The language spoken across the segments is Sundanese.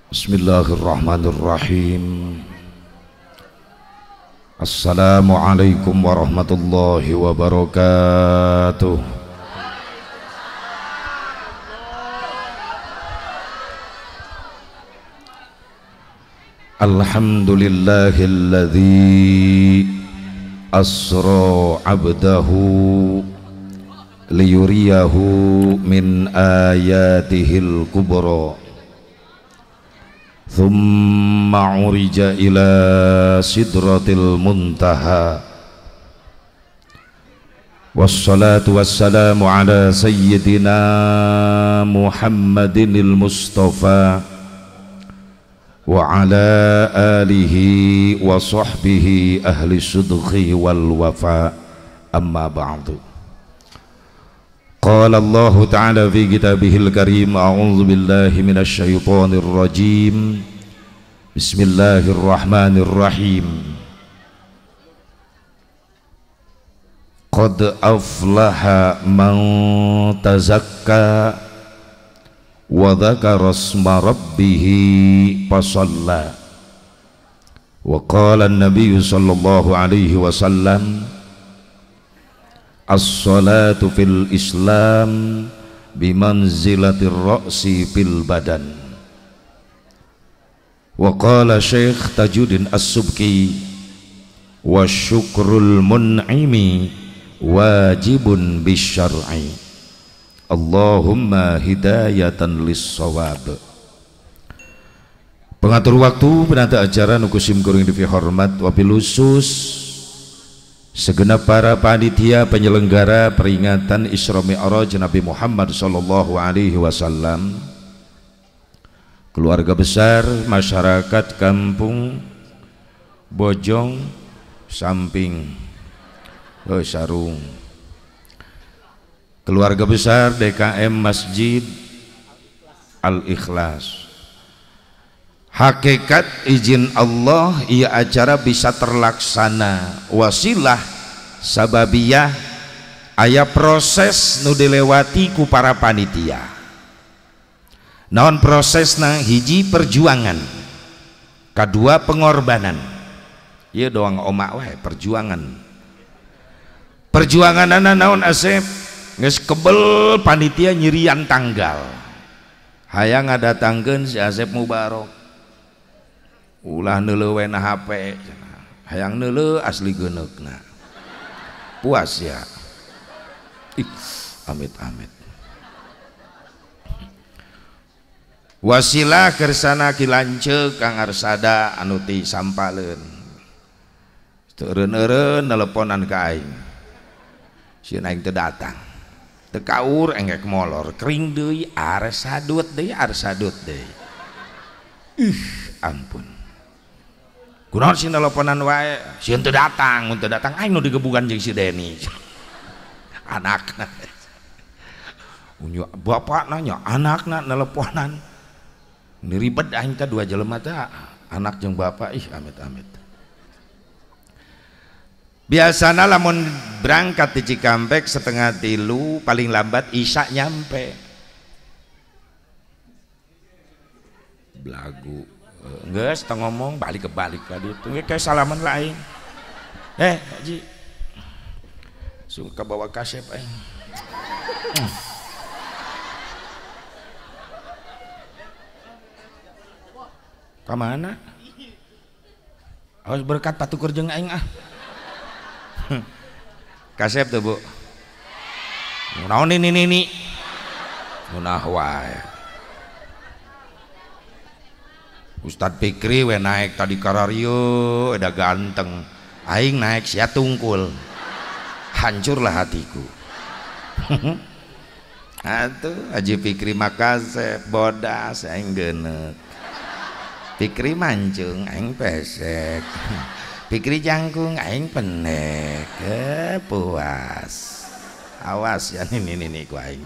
Bismillahirrahmanirrahim. Assalamualaikum warahmatullahi wabarakatuh. Alhamdulillahilladzi asra abdahu liyuriyahu min ayatihil kubra. Thumma urija ila sidratil muntaha. Wassalatu wassalamu ala sayyidina Muhammadinil Mustafa wa ala alihi wa sahbihi ahli sidqi wal wafa. Amma ba'du. Qala Allahu ta'ala fi kitabihil karim, a'udzu billahi minasy syaithanir rajim. Bismillahirrahmanirrahim. Qad aflaha man tazakka wa dzakara asma rabbih fasalla. Wa qala an-nabiy sallallahu alaihi wasallam, as-salatu fil Islam bimanzilatir ra'si fil badan. Wa qala Syekh Tajuddin As-Subki, wa syukrul mun'imi wajibun bisyar'i. Allahumma hidayatan lis-shawab. Pengatur waktu penata acara nu kusim kuring divi hormat wabil khusus segenap para panitia penyelenggara peringatan Isra Mi'raj Nabi Muhammad sallallahu alaihi wasallam, keluarga besar, masyarakat kampung Bojong Samping, Sarung, keluarga besar DKM Masjid Al-Ikhlas. Hakikat izin Allah, ia acara bisa terlaksana. Wasilah sababiyah aya proses nu dilewati ku para panitia. Naon prosesna? Hiji, perjuangan, kadua pengorbanan. Ieu doang omak wae perjuangan. Perjuanganana naon Asep? Geus kebel panitia nyirian tanggal. Hayang ngadatangkeun si Asep Mubarok. Ulah neuleuh we na HP, hayang neuleuh asli geuneukna. Puas ya. Ih, amit amit. Wasilah kersana ki lanceuk Kang Arsada anu ti sampaleun. Teu eureun-eureun teleponan ka aing. Sieun aing teu datang. Teu kaur engek molor, kering deui arsadut deui arsadut deui. Ih, ampun. Kunaon sih teleponan wae, sieun teu datang, mun teu datang aing nu digebugan jeung si Deni. Anakna. Bapak nanya, anakna teleponan. Ini ribet aing teh dua jelema teh, anak jeung bapak, ih amit-amit. Biasana lamun berangkat di Cikampek 2:30 paling lambat isya nyampe. Belagu. Geus teu ngomong balik ke balik ka ditu ge kayak salaman lah aing. Haji. Suka bawa kasep aing. Ka mana? Awas berkat patukur jeung aing ah. Kasep tuh, Bu. Naon ini nini? Munah wae. Ustadz Fikri we naik tadi karario udah ganteng, aing naik sia tungkul, hancurlah hatiku. Atuh Haji Fikri makasep bodas aing geuneuk, Fikri mancung aing pesek, Fikri jangkung aing pendek, puas. Awas ya ini ini ku aing.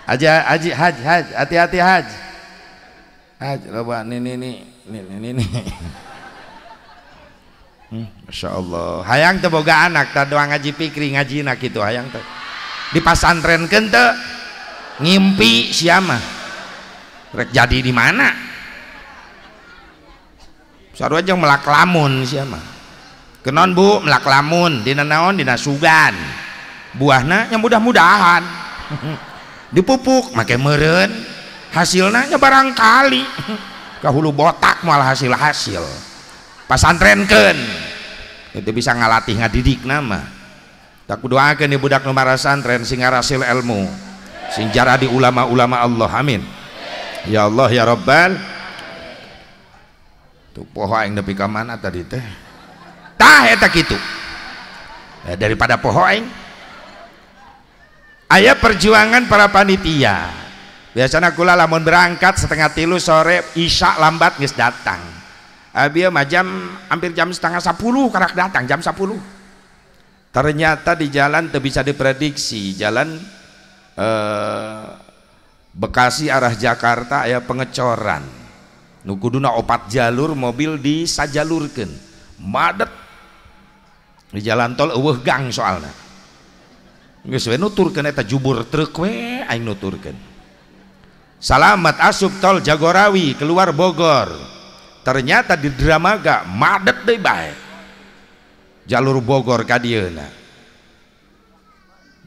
Aja haji haj haj hati-hati haj. Haj loba ini ini ini ini. Masya Allah. Hayang teu boga anak tah doa ngaji Fikri ngajina kitu hayang teh. Dipasantrenkeun teu ngimpi sia mah. Rek jadi di mana? Sarua jeung melak lamun sia mah. Kenon bu melak lamun dina naon dina sugan. Buahna nya mudah-mudahan. Dipupuk make meureun. Hasilna nya barangkali. Ka hulu botak moal hasil-hasil. Pasantrenkeun. Itu bisa ngalatih ngadidik nama. Tak kudoakeun ieu budak nu marasantren sing ngarasil ilmu. Sing jaradi ulama-ulama Allah. Amin. Ya Allah ya Rabbal. Tuh poho aing nepi ka mana tadi teh? Tah eta kitu. Daripada poho aing. Aya perjuangan para panitia. Biasana kula lamun berangkat 2:30 sore isya lambat geus datang. Abi mah jam hampir jam 9:30 karak datang jam 10. Ternyata di jalan teu bisa diprediksi. Jalan Bekasi arah Jakarta aya pengecoran. Nu kuduna 4 jalur mobil disajalurkeun. Madet. Di jalan tol eueuh gang soalna. Geus we nuturkeun eta jubur truk we aing nuturkeun. Salamat asup tol Jagorawi keluar Bogor. Ternyata di Dramaga madet deui bae. Jalur Bogor ka dieuna.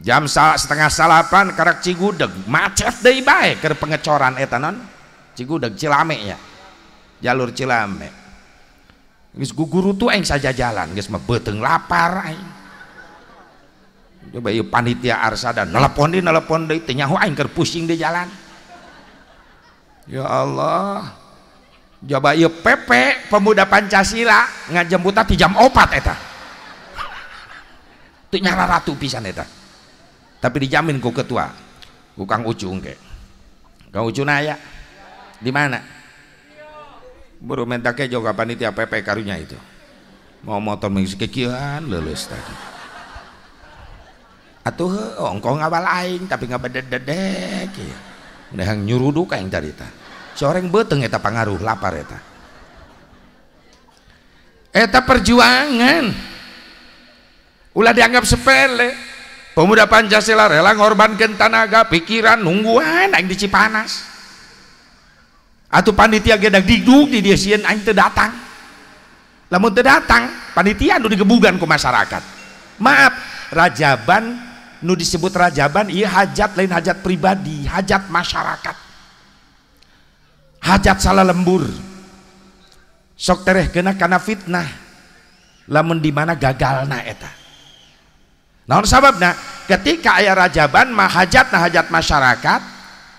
Jam 7:30 karak Cigudeg macet deui bae keur pengecoran eta non. Cigudeg Cilame nya. Jalur Cilame. Geus gugurutu aing saja jalan geus mah beuteung lapar aing. Coba ieu panitia Arsada nelepon deui teu nyaho aing keur pusing di jalan. Ya Allah. Coba ieu PP Pemuda Pancasila ngajemputan di jam 4 eta. Teu nyararatu pisan eta. Tapi dijamin ku ketua, ku Kang Ucu engke. Kang Ucu naya di mana? Baru minta kejo ka panitia PP karunya itu. Mau motor mung kikieuan leuleus tadi. Atuh heuh ongkoh ngawal aing tapi ngabedededek ieu. Mendehang nyuruduk aing tadi tah. Soreng beuteung eta pangaruh lapar eta. Eta perjuangan. Ulah dianggap sepele. Pemuda Pancasila rela ngorbankeun tanaga, pikiran, nungguan aing di Cipanas. Atuh panitia ge dagdugdug di dieu sieun aing teu datang. Lamun teu datang, panitia nu digebugan ku masyarakat. Maaf, rajaban nu disebut rajaban ieu hajat lain hajat pribadi, hajat masyarakat. Hajat salah lembur. Sok tereh kena kana fitnah. Lamun di mana gagalna eta. Naon sababna? Ketika aya rajaban mah hajatna hajat masyarakat,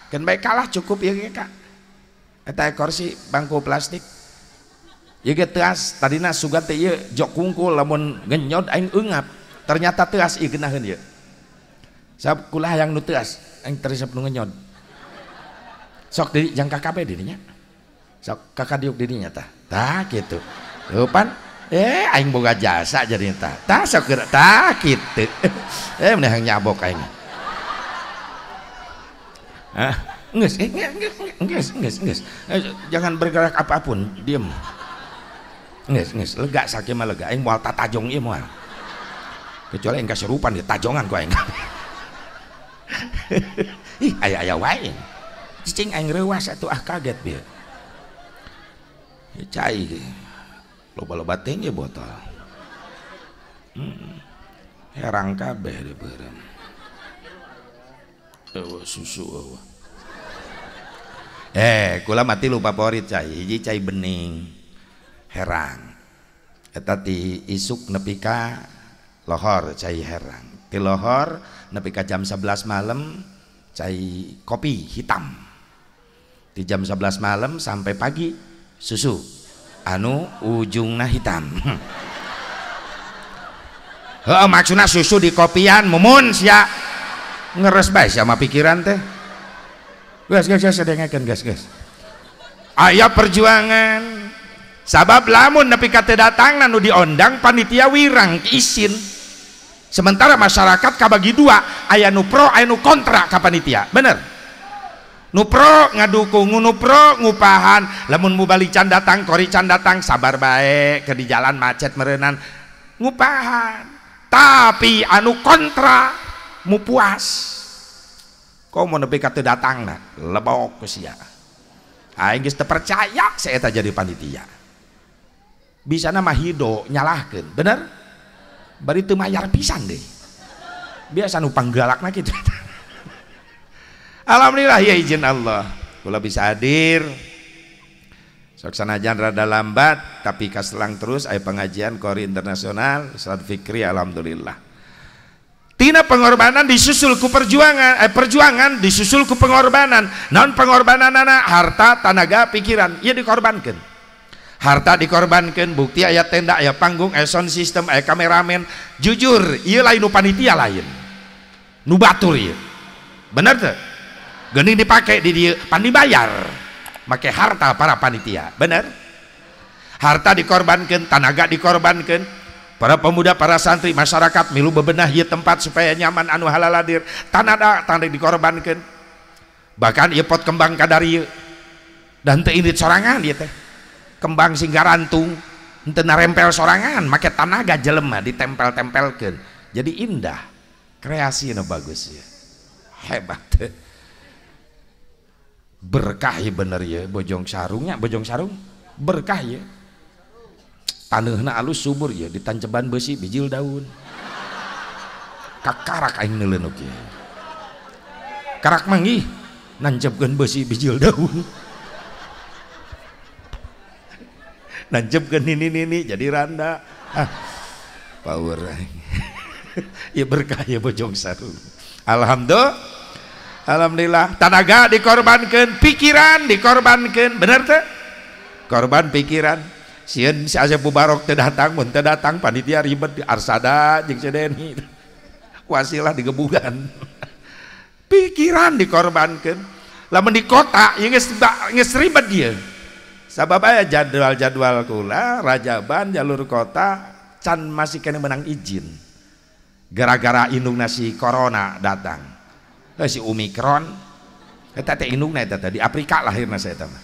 keun bae kalah cukup ieu ge ka. Eta kursi bangku plastik. Ieu ge teas, tadina sugan teh ieu jok kungkul lamun genyod aing eungap. Ternyata teas ieu geunaheun ieu. Sabab kula hayang nu teas, aing teresep nu ngenyod. Sok di jang KKB dirinya. Sok kakak diuk dirinya tah. Tah kitu. Leupan aing boga jasa jadi tah. Tah sok geura tah kitu. Mending nyabok aing. Hah? Geus, geus. Jangan bergerak apapun, diem. Geus, lega sakieu mah lega. Aing moal tatajong ieu moal. Kecuali aing kasurupan di tajongan ku aing. Ih, aya-aya wae. Cicing aing reuas atuh ah kaget bieu. Cai ge. Loba-loba teh ge botol. Herang kabeh di beureum. Eueuh susu eueuh. Kula mati lu favorit cai, hiji cai bening herang. Eta ti isuk nepi ka lohor cai herang. Ti lohor nepi ka jam 11 malam cai kopi hitam. Di jam 11 malam sampai pagi susu anu ujungna hitam. Heeh, maksudna susu di kopian mumun sia. Ngeres bae sia mah pikiran teh. Gas gas gas dengekeun gas gas. Aya perjuangan. Sabab lamun nepi ka teu datangna nu diondang panitia wirang isin. Sementara masyarakat kabagi dua, aya nu pro aya nu kontra ka panitia. Bener? Nu pro ngadukung, nu pro ngupahan. Lamun mubalik can datang, kori can datang, sabar bae ke di jalan macet meureunan ngupahan. Tapi anu kontra mu puas. Kau mau nepi ka teu datangna, lebok ku sia. Aing geus teu percaya saya eta jadi panitia. Bisa nama hido nyalahkeun, bener? Bari teu mayar pisan deh. Biasa nu panggalakna kitu. Alhamdulillah ya izin Allah. Kula bisa hadir. Sok sanajan rada lambat tapi kaselang terus aya pengajian Qori Internasional Ustaz Fikri alhamdulillah. Tina pengorbanan disusul ku perjuangan, perjuangan disusul ku pengorbanan. Naon pengorbananana? Harta, tanaga, pikiran, ieu dikorbankeun. Harta dikorbankeun, bukti aya tenda, aya panggung, aya sound system, aya kameramen. Jujur, ieu lain nu panitia lain. Nu batur ieu. Bener teu? Geuning dipake di dieu, pan dibayar. Make harta para panitia, bener? Harta dikorbankeun, tanaga dikorbankeun. Para pemuda, para santri, masyarakat milu bebenah ieu tempat supaya nyaman anu halaladir. Tanada tanda dikorbankeun. Bahkan ieu pot kembang kadar ieu. Dan teu indit sorangan ieu teh. Kembang sing garantung, henteu narempel sorangan, make tanaga jelema ditempel-tempelkeun. Jadi indah. Kreasina bagus ya. Hebat. Berkah ya bener ya bojong sarungnya, bojong sarung berkah ya. Taneuhna alus subur ya, ditanceban besi bijil daun. Kakarak aing neuleun oge. Karak manggih nancepkeun besi bijil daun. Nancepkeun nini-nini jadi randa. Ah, power aing. Ya berkah ya bojong sarung. Alhamdulillah. Alhamdulillah, tanaga dikorbankan, pikiran dikorbankan, bener teh? Korban pikiran. Sieun si Asep Mubarok teu datang, mun teu datang panitia ribet di Arsada jeung si Deni. Wasilah digebugan. Pikiran dikorbankan. Lamun di kota ieu geus ribet dia. Sabab aya jadwal-jadwal kula, Rajaban jalur kota can masih kena menang izin. Gara-gara indungna si corona datang. Si Omikron eta teh indungna eta teh di Afrika lahirna saya eta mah.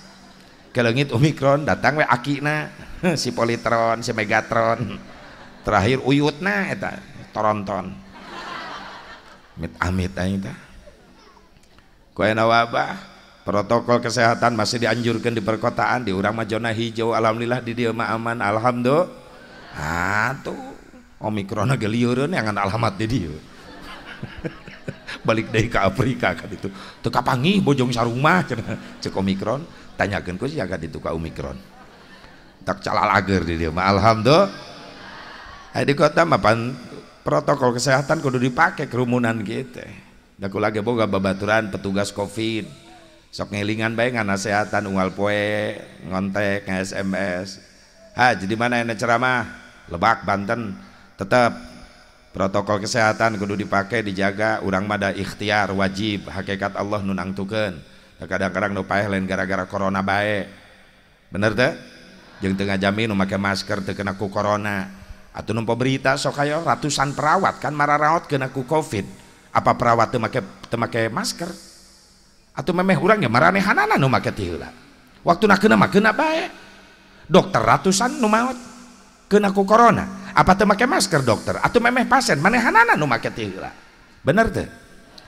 Kaleungit Omikron datang we akina si Politron, si Megatron. Terakhir uyutna eta Toronton. Amit-amit aing teh. Ku aya wabah, protokol kesehatan masih dianjurkan di perkotaan, di urang mah zona hijau, alhamdulillah di dieu mah aman, alhamdulillah. Ah tuh Omikron ge lieureun yang alamat di dieu. Balik deui ka Afrika kan itu teu kapanggih bojong sarung mah cek Omikron, tanyakeun ku sia ka ditu ka Omikron tak calalager di dieu mah alhamdulillah. Aya di kota mah pan protokol kesehatan kudu dipake kerumunan kitu da kula ge boga babaturan petugas Covid sok ngelingan bae nganasehatan unggal poe ngontek nge-SMS. Ha jadi mana aya ceramah Lebak Banten tetep protokol kesehatan kudu dipakai dijaga, urang mah da ikhtiar wajib hakikat Allah nu nangtukeun. Kadang-kadang nu paeh lain gara-gara corona bae. Bener teh? Jeung teu ngajamin nu make masker teu kena ku corona. Atuh nempo berita sok aya ratusan perawat kan mararaot kena ku Covid. Apa perawat teu make masker? Atuh memeh urang ge maranehanana nu make ti heula. Waktuna kena mah kena bae. Dokter ratusan nu maot kena ku corona. Apa teu make masker dokter atau memeh pasien manehanana nu make ti heula. Bener teu?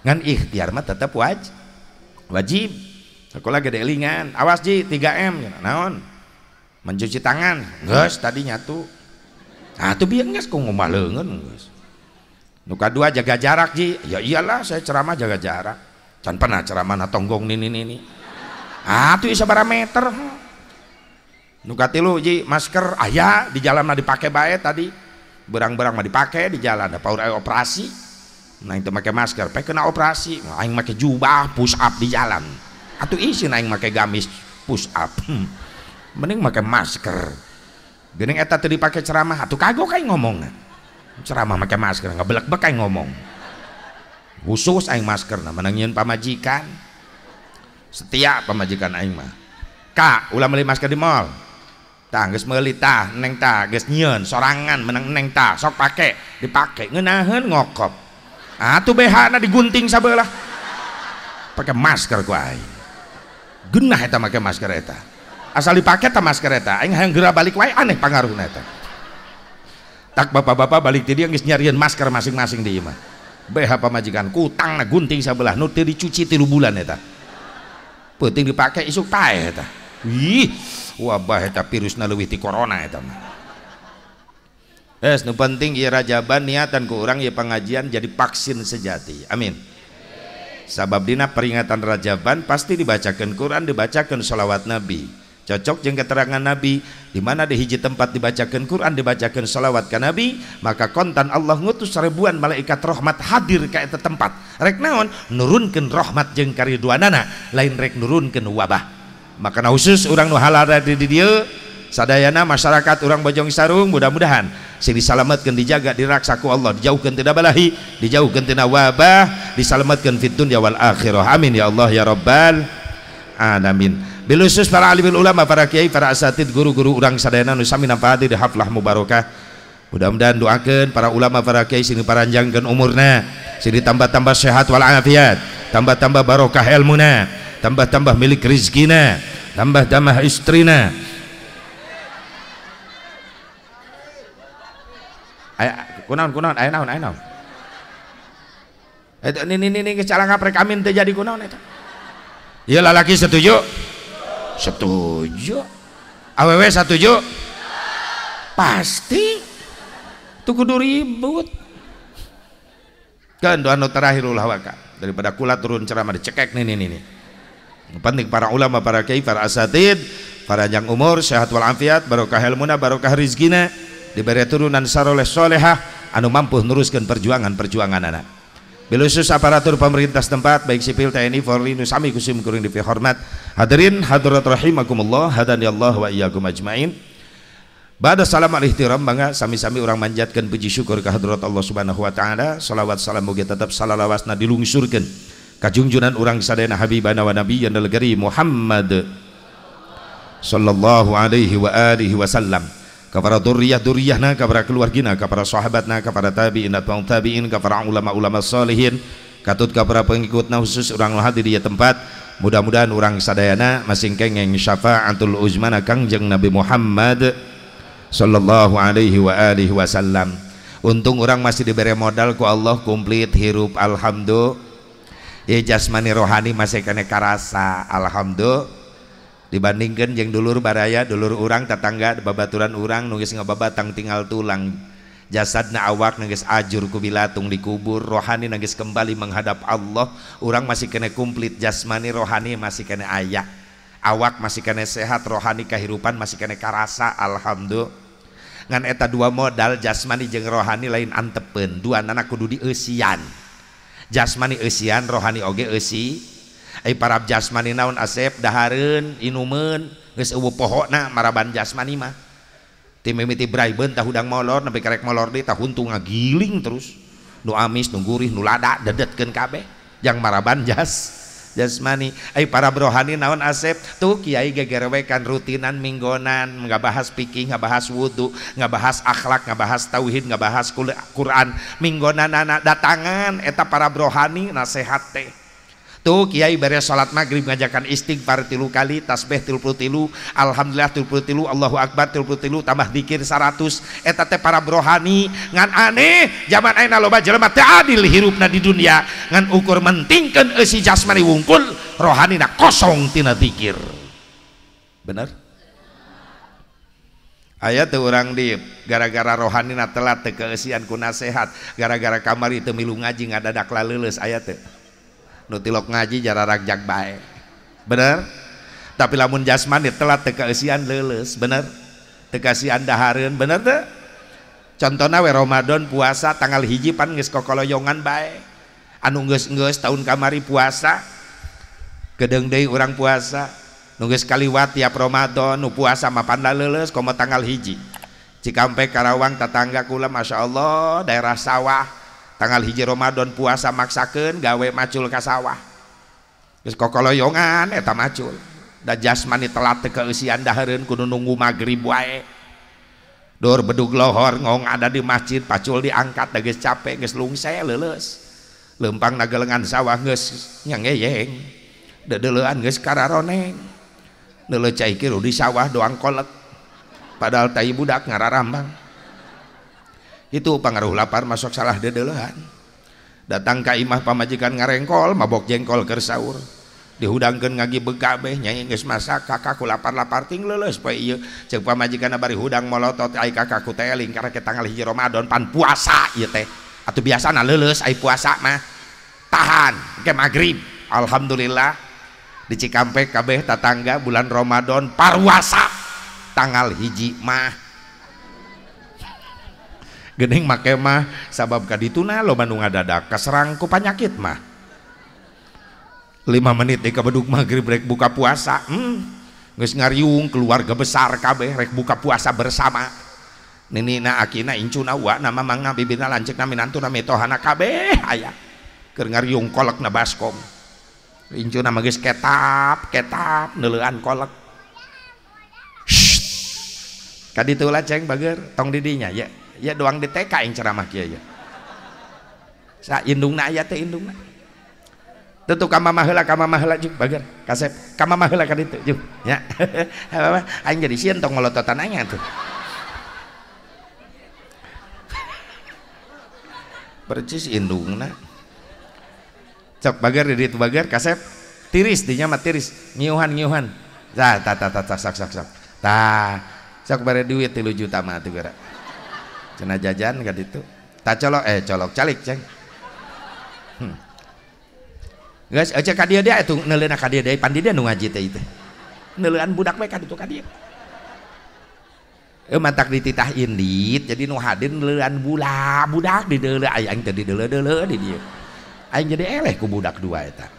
Ngan ikhtiar mah tetep wajib. Sakola gede elingan, awas ji 3M naon? Mencuci tangan, geus tadi nyatu. Ah tuh bieu geus ku ngomah leungeun geus. Nu kadua jaga jarak ji. Ya iyalah saya ceramah jaga jarak. Can pernah ceramah na tonggong nini nini. Ah tuh sabaraha meter. Nu katilu ji masker aya di jalan mah dipake bae tadi. Berang-berang mah dipake di jalan da paur aya operasi. Nah itu make masker, pe kena operasi. Aing make jubah push up di jalan. Atuh isin aing make gamis push up. Mending make masker. Geuning eta teu dipake ceramah atuh kagok aing ngomongna. Ceramah make masker ngabelek-bek aing ngomong. Khusus aing maskerna menang nyieun pamajikan. Setia pamajikan aing mah. Kak, ulah meuli masker di mall. Tah geus meuli tah, neng tah geus nyieun sorangan menang neng tah, sok pake, dipake ngeunaheun ngokop. Atuh BH na digunting sabelah. Pakai masker ku aing. Geunah eta make masker eta. Asal dipake ta masker eta, aing hayang geura balik wae aneh pangaruhna eta. Tak bapak-bapak balik ti dieu geus nyarieun masker masing-masing di imah. BH pamajikan kutangna gunting sabelah nu teu dicuci 3 bulan eta. Peuting dipake isuk paeh eta. Ih, wabah eta virusna leuwih ti corona eta mah. Yes, nu penting ieu Rajaban niatan ku urang ieu pengajian jadi vaksin sejati. Amin. Sabab dina peringatan Rajaban pasti dibacakan Quran, dibacakan sholawat Nabi. Cocok jeung keterangan Nabi, di mana di hiji tempat dibacakan Quran, dibacakan sholawat ka Nabi, maka kontan Allah ngutus ribuan malaikat rahmat hadir ka eta tempat. Rek naon? Nurunkeun rahmat jeung karidwanana, lain rek nurunkeun wabah. Makana khusus urang nu halal di dieu sadayana masyarakat urang Bojong Sarung mudah-mudahan sing disalametkeun, dijaga, diraksa ku Allah, dijauhkeun tina balahi, dijauhkeun tina wabah, disalametkeun fid dunya wal akhirah. Amin ya Allah ya rabbal alamin. Bilusus para alim ulama, para kiai, para asatid, guru-guru urang sadayana nu sami nampaati di haflah mubarakah. Mudah-mudahan doakeun para ulama, para kiai sing diparanjangkeun umurna, sing ditambah-tambah sehat wal afiat, tambah-tambah barokah ilmuna, tambah-tambah milik rizkina, tambah-tambah istrina. Kunaon kunaon aya naon aya naon eta nini geus calangap rek amin teu jadi kunaon eta. Ieu lalaki setuju? Setuju. Awewe setuju? Pasti. Tuh kudu ribut. Kan doa nu terakhir ulah waka daripada kula turun ceramah dicekek nini. Penting para ulama, para kiai, para asatid, para yang umur sehat wal afiat, barokah ilmuna, barokah rizkina, diberi turunan saroleh solehah anu mampu neruskan perjuangan-perjuangan anak. Bilusus aparatur pemerintah setempat baik sipil, TNI, Polri, nu sami kusim kuring dipihormat. Hadirin hadirat rahimakumullah, hadani Allah wa iyyakum ajmain. Ba'da salam al ihtiram bangga sami-sami urang manjatkeun puji syukur ka hadrat Allah Subhanahu wa taala. Salawat salam mugi tetep salalawasna dilungsurkeun ka junjunan urang sadayana habibana wa nabiyyana al-karim Muhammad sallallahu alaihi wa alihi wasallam, kepada duriyah-duriyahna, kepada keluargina, kepada sahabatna, kepada tabi'in atau tabi'in, kepada ulama-ulama salihin, katut kepada pengikutna khusus urang hadir di tempat. Mudah-mudahan urang sadayana masing kengeng syafaatul uzmana Kangjeng Nabi Muhammad sallallahu alaihi wa alihi wasallam. Untung urang masih diberi modal ku Allah komplit hirup, alhamdulillah. Ya jasmani rohani masih kene karasa, alhamdulillah. Dibandingkan jeung dulur baraya, dulur urang, tetangga, babaturan urang nu geus ngababatang tinggal tulang, jasadna awak nu geus ajur ku bilatung dikubur, rohani nu geus kembali menghadap Allah. Urang masih kena komplit jasmani rohani masih kena aya, awak masih kena sehat, rohani kehidupan masih kena karasa, alhamdulillah. Ngan eta dua modal jasmani jeung rohani lain antepeun, dua nana kudu dieusian. Jasmani eusian, rohani oge eusi. Ai parab jasmani naon asep dahareun inumeun geus eueuh pohona maraban jasmani mah. Ti mimiti braibeun tah hudang molor nepi karek molor deui tah huntu ngagiling terus. Nu amis, nu gurih, nu lada dedetkeun kabeh jang maraban jasmani. Ai parab rohani naon asep tuh kiai gegerewekan rutinan minggonan, ngabahas fikih, ngabahas wudu, ngabahas akhlak, ngabahas tauhid, ngabahas Quran, minggonanana datangan eta parab rohani nasehat teh. Tuh kiai beres salat maghrib ngajakan istighfar 3 kali, tasbih 33, alhamdulillah 33, Allahu akbar 33, tambah dzikir 100. Eta teh para rohani. Ngan aneh zaman ayeuna loba jelema teu adil hirupna di dunia, ngan ukur mentingkeun eusi jasmani wungkul, rohanina kosong tina dzikir. Bener? Aya teu urang di gara-gara rohanina telat teu keeusian ku nasehat, gara-gara kamari teu milu ngaji ngadadak laleuleus, aya teu? Nu tilok ngaji jararagjag bae. Bener? Tapi lamun jasmani telat teu kaeusian leuleus, bener? Teu kaeusian dahareun, bener teu? Contona we Ramadan puasa tanggal 1 pan geus kokoloyongan bae. Anu geus-geus tahun kamari puasa, kedeung deui urang puasa, nu geus kaliwat tiap Ramadan nu puasa mah pan leuleus komo tanggal 1. Cikampek Karawang tetangga kula masyaallah daerah sawah. Tanggal 1 Ramadan puasa maksakeun gawe macul ka sawah. Geus kokoloyongan eta macul. Da jasmani telat teu kaeusian dahareun kudu nunggu magrib wae. Dor bedug lohor ngong ada di masjid pacul diangkat da geus capek geus lungse leuleus. Leumpang nagelengan sawah geus nyangeyeng. Dedeleuan geus kararoneng. Neuleuh cai kieu di sawah doang kolek. Padahal tai budak ngararambang. Itu pengaruh lapar masuk salah dedeleuhan. Datang ka imah pamajikan ngarengkol mabok jengkol keur sahur. Dihudangkeun ngagibeg kabeh nyai geus masak kakak ku lapar-lapar ting leuleus poe ieu. Ceuk pamajikanna bari hudang molotot ai kakak ku teh eling karek tanggal 1 Ramadan pan puasa ieu teh. Atuh biasana leuleus ai puasa mah. Tahan ke magrib. Alhamdulillah di Cikampek kabeh tatangga bulan Ramadan parwasa tanggal 1 mah. Geuning make mah sabab kadituna loba nu ngadadak kaserang ku panyakit mah. 5 menit deui ka bedug magrib rek buka puasa. Geus ngariung keluarga besar kabeh rek buka puasa bersama. Ninina akina incuna uana mamangna bibina lanceukna minantuna mitohana kabeh aya. Keur ngariung kolekna baskom. Incuna mah geus ketap ketap neuleuan kolek. Kaditu lah ceng bager tong di dinya ya. Ya doang di TK yang ceramah kieu ya. Sa indungna aya teh indungna. Tutu ka mamah heula juk bager kasep ka mamah heula ka ditu juk nya. Aing jadi sieun tong ngolototan aing atuh. Percis indungna. Cok bager di ditu bager kasep tiris dinya mah tiris ngiuhan-ngiuhan. Tah tah tah tah sok sok sok. Tah sok bare duit 3 juta mah atuh geura. Cenah jajan ka ditu. Tah colok colok calik ceng. Geus aja ka dieu dia atuh neuleuna ka dieu deui pan di dia nu ngaji teh ieu teh. Neuleuan budak we ka ditu ka dieu. Matak dititah indit jadi nu hadir neuleuan budak di deuleu aing teh di deuleu-deuleu di dieu. Aing jadi eleh ku budak dua eta.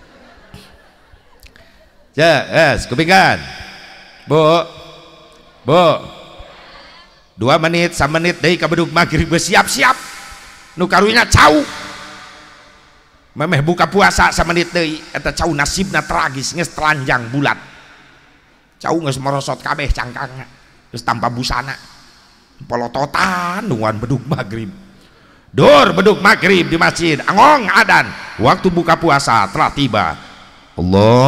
Ja, es kupingkan. Bu. Bu. 2 menit, 1 menit deui ka bedug magrib siap-siap. Nu karunya cau. Memeh buka puasa 1 menit deui eta cau nasibna tragis geus telanjang bulat. Cau geus merosot kabeh cangkangna. Geus tanpa busana. Polototan nungguan bedug magrib. Dur bedug magrib di masjid, angong adan. Waktu buka puasa telah tiba. Allah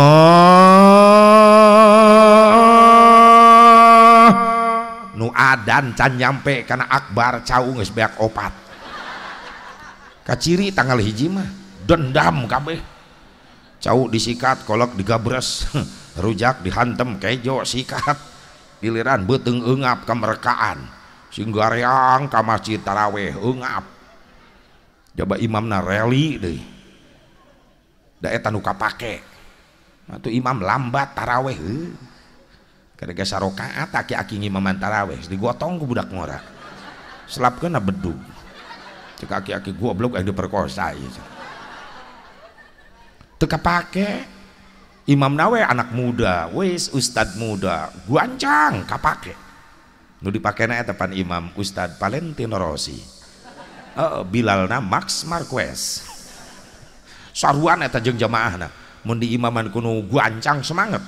nu adan can nyampe kana akbar cau geus beak opat. Kaciri tanggal 1 mah dendam kabeh. Cau disikat, kolok digabres, rujak dihantem, kejo sikat. Giliran beuteung eungap kamerkaan. Sing gareang ka masjid taraweh eungap. Jaba imamna reli deui. Da eta nu kapake. Atuh imam lambat taraweh heuh. Kadega sarokaat aki-aki ngimaman taraweh digotong ku budak ngora. Selapkeun bedug. Cek aki-aki goblok aing diperkosa ieu. Teu kapake. Imam nawe anak muda, wis ustad muda, guancang kapake. Nu dipakena eta pan imam Ustad Valentino Rossi. Bilalna Max Marquez. Saruan eta jeung jamaahna. Mun diimaman kuno guancang semangat.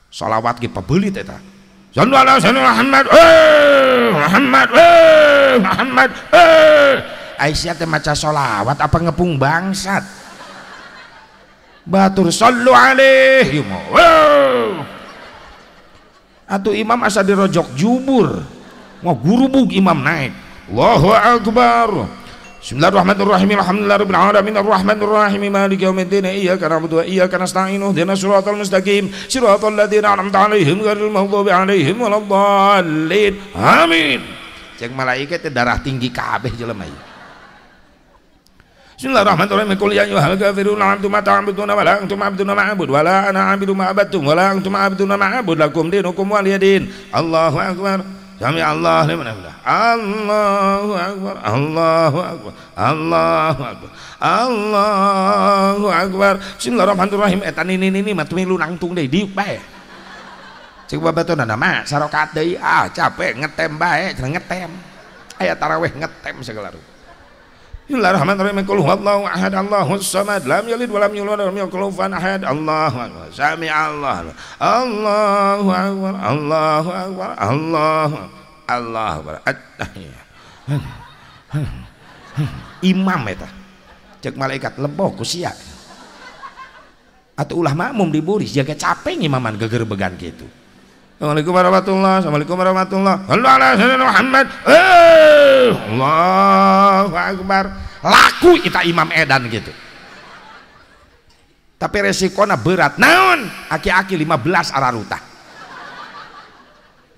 Salawat ge pabeulit eta. Sallu ala sayyidina Muhammad. Muhammad. Muhammad. Aisyah teh maca sholawat apa ngepung bangsat. Batur sallu alaihi. Atuh imam asa dirojok jubur. Mau gurubug imam naik. Allahu akbar. Bismillahirrahmanirrahim. Alhamdulillahirabbil alamin arrahmanirrahim maliki yaumiddin iyyaka na'budu wa iyyaka nasta'in ihdinas siratal mustaqim siratal ladzina an'amta 'alaihim ghairil maghdubi 'alaihim waladdallin. Amin. Cek malaikat teh darah tinggi kabeh jelema ieu. Bismillahirrahmanirrahim. Qul ya ayyuhal kafirun la antum ta'buduna wa la antum 'abiduna ma a'bud wa la ana 'abidu ma 'abadtum wa la antum 'abiduna ma a'bud lakum dinukum waliyadin. Allahu akbar. Sami Allah liman hamidah. Allahu akbar. Allahu akbar. Allahu akbar. Allahu akbar. Bismillahirrahmanirrahim. Eta nini-nini mah milu nangtung deui diuk bae. Cek babatunana mah sarokaat deui ah capek ngetem bae cenah ngetem. Aya taraweh ngetem segala rupa. Bismillahirrahmanirrahim. Qul huwallahu ahad, Allahus samad, lam yalid walam yulad walam yakul lahu kufuwan ahad. Allahu akbar. Sami Allah. Allahu akbar. Allahu akbar. Allahu Allahu akbar. Imam eta. Cek malaikat leboh ku sia. Atuh ulah makmum diburis jaga capek ngimaman gegerbegan kitu. Assalamualaikum warahmatullahi. Assalamualaikum warahmatullahi. Sallu ala sayyidina Muhammad. Allahu akbar. Laku ita imam edan gitu. Tapi resikona berat. Naon? Aki-aki 15 araruta.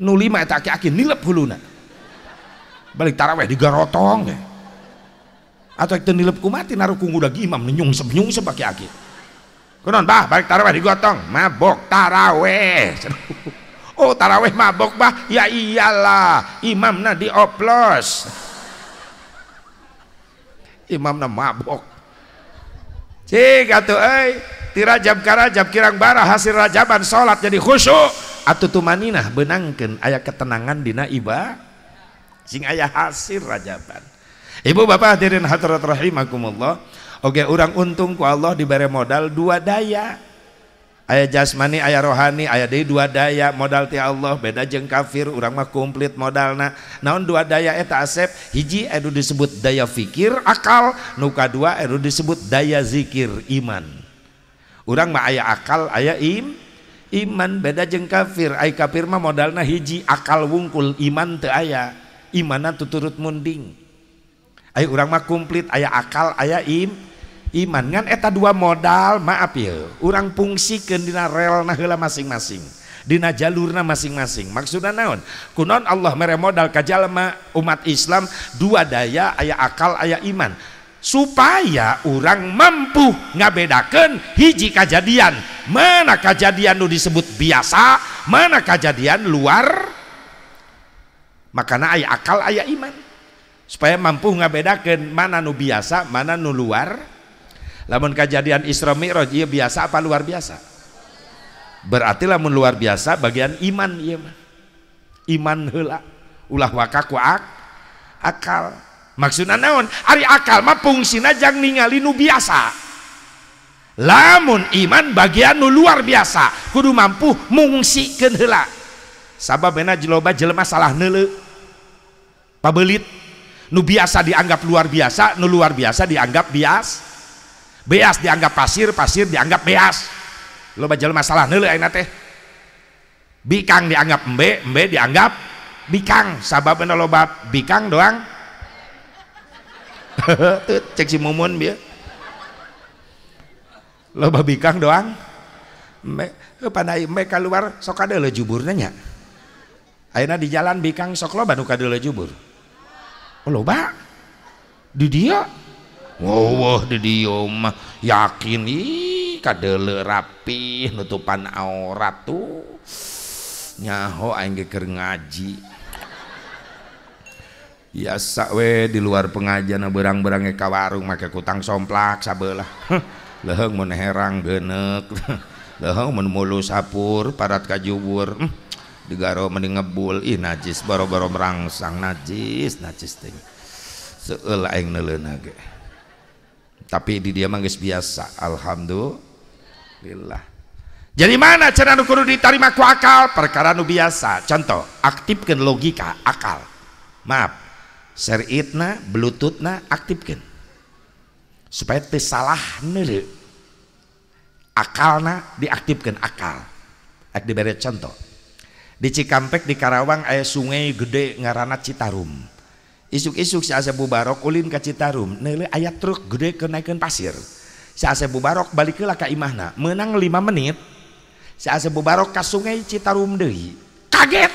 Nu 5 eta aki-aki nilep huluna. Balik taraweh digarotong ge. Atau teu nilep kumati narukung udah imam nyungsep-nyungsep aki-aki. Kunaon bah balik taraweh digotong, mabok taraweh. Oh taraweh mabok bah, ya iyalah imamna dioplos. Imamna mabok. Cik atuh euy, ti rajab ka rajab kirang bara hasil rajaban salat jadi khusyuk atuh tumaninah beunangkeun aya ketenangan dina ibadah sing aya hasil rajaban. Ibu bapak hadirin hadirat rahimakumullah. Oke, urang untung ku Allah dibere modal dua daya. Aya jasmani, aya rohani, aya deui dua daya modal ti Allah beda jeung kafir urang mah komplit modalna. Naon dua daya eta Asep? Hiji anu disebut daya fikir akal, nu kadua anu disebut daya zikir iman. Urang mah aya akal, aya iman beda jeung kafir. Ai kafir mah modalna hiji akal wungkul, iman teu aya. Imanna tuturut munding. Ai urang mah komplit aya akal, aya iman. Ngan eta dua modal maaf ya urang fungsikeun dina relna heula masing-masing, dina jalurna masing-masing. Maksudna naon? Kunaon Allah mere modal ka jalma umat Islam dua daya, aya akal aya iman, supaya urang mampu ngabedakeun hiji kajadian, mana kajadian nu disebut biasa, mana kajadian luar. Makana aya akal aya iman supaya mampu ngabedakeun mana nu biasa, mana nu luar. Lamun kejadian Isra Mi'raj ieu biasa apa luar biasa? Berarti lamun luar biasa bagian iman ieu mah. Iman heula, ulah waka ku akal. Maksudna naon? Ari akal mah fungsina jang ningali nu biasa. Lamun iman bagian nu luar biasa, kudu mampu mungsikeun heula. Sababna loba jelema salah neuleu. Pabelit nu biasa dianggap luar biasa, nu luar biasa dianggap bias. Beas dianggap pasir, pasir dianggap beas. Loba jelema salah neuleu ayeuna teh. Bikang dianggap embe, embe dianggap bikang. Sababna loba bikang doang. Teu cek si Mumun bieu. Loba bikang doang. Embe, pandai embe keluar sok kadeuleu juburna nya. Ayeuna di jalan bikang sok loba nu kadeuleu jubur. Oh, loba. Di dieu. Wah, di dieu mah yakin ih kadeuleu rapih nutupan aurat tuh. Nyaho aing ge keur ngaji. Biasa we di luar pengajian berang-berang ka warung make kutang somplak sabelah. Leuheung mun herang geuneuk. Leuheung mun mulus hapur parat ka jubur. Digaro mending ngebul ih najis boro-boro merangsang najis najis teh. Seueul aing neuleuna ge. Tapi di dia mah geus biasa, alhamdulillah. Jadi mana cenah nu kudu ditarima ku akal? Perkara nu biasa. Contoh, aktifkeun logika akal. Maaf, seritna, bluetoothna aktifkeun. Supaya teu salah neuleu. Akalna diaktifkeun akal. Ek dibere contoh. Di Cikampek di Karawang aya sungai gede ngaranna Citarum. Isuk-isuk si Asep Mubarok ulin ka Citarum, neuleuh aya truk gede keur naikeun pasir. Si Asep Mubarok balik heula ka imahna, meunang 5 menit. Si Asep Mubarok ka sungai Citarum deui. Kaget.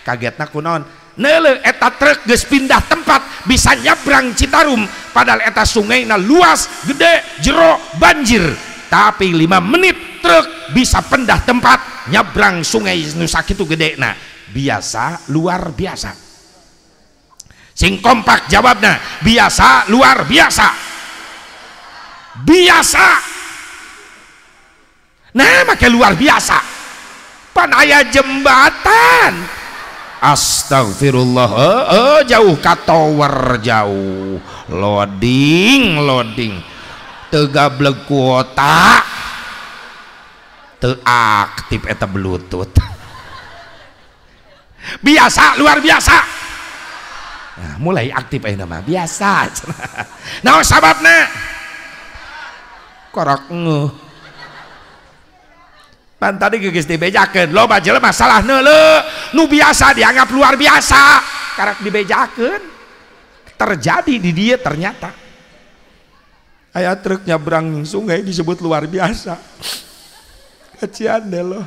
Kagetna kunaon? Neuleuh eta truk geus pindah tempat, bisa nyabrang Citarum, padahal eta sungaina luas, gede, jero, banjir. Tapi 5 menit truk bisa pindah tempat, nyabrang sungai nu sakitu gedena. Biasa luar biasa. Sing kompak jawabna, biasa luar biasa. Biasa. Nah, make luar biasa. Pan aya jembatan. Astagfirullah. Jauh ka tower jauh. Loading, loading. Teu gableg kuota. Teu aktif eta bluetooth. Biasa luar biasa. Nah, mulai aktif ayeuna mah biasa. Naon sababna? Korok ngeuh. Pan tadi geus dibejakeun, loba jelema salah neuleuh, nu biasa dianggap luar biasa, karak dibejakeun. Terjadi di dia ternyata. Aya truk nyabrang sungai disebut luar biasa. Kecian deh loh.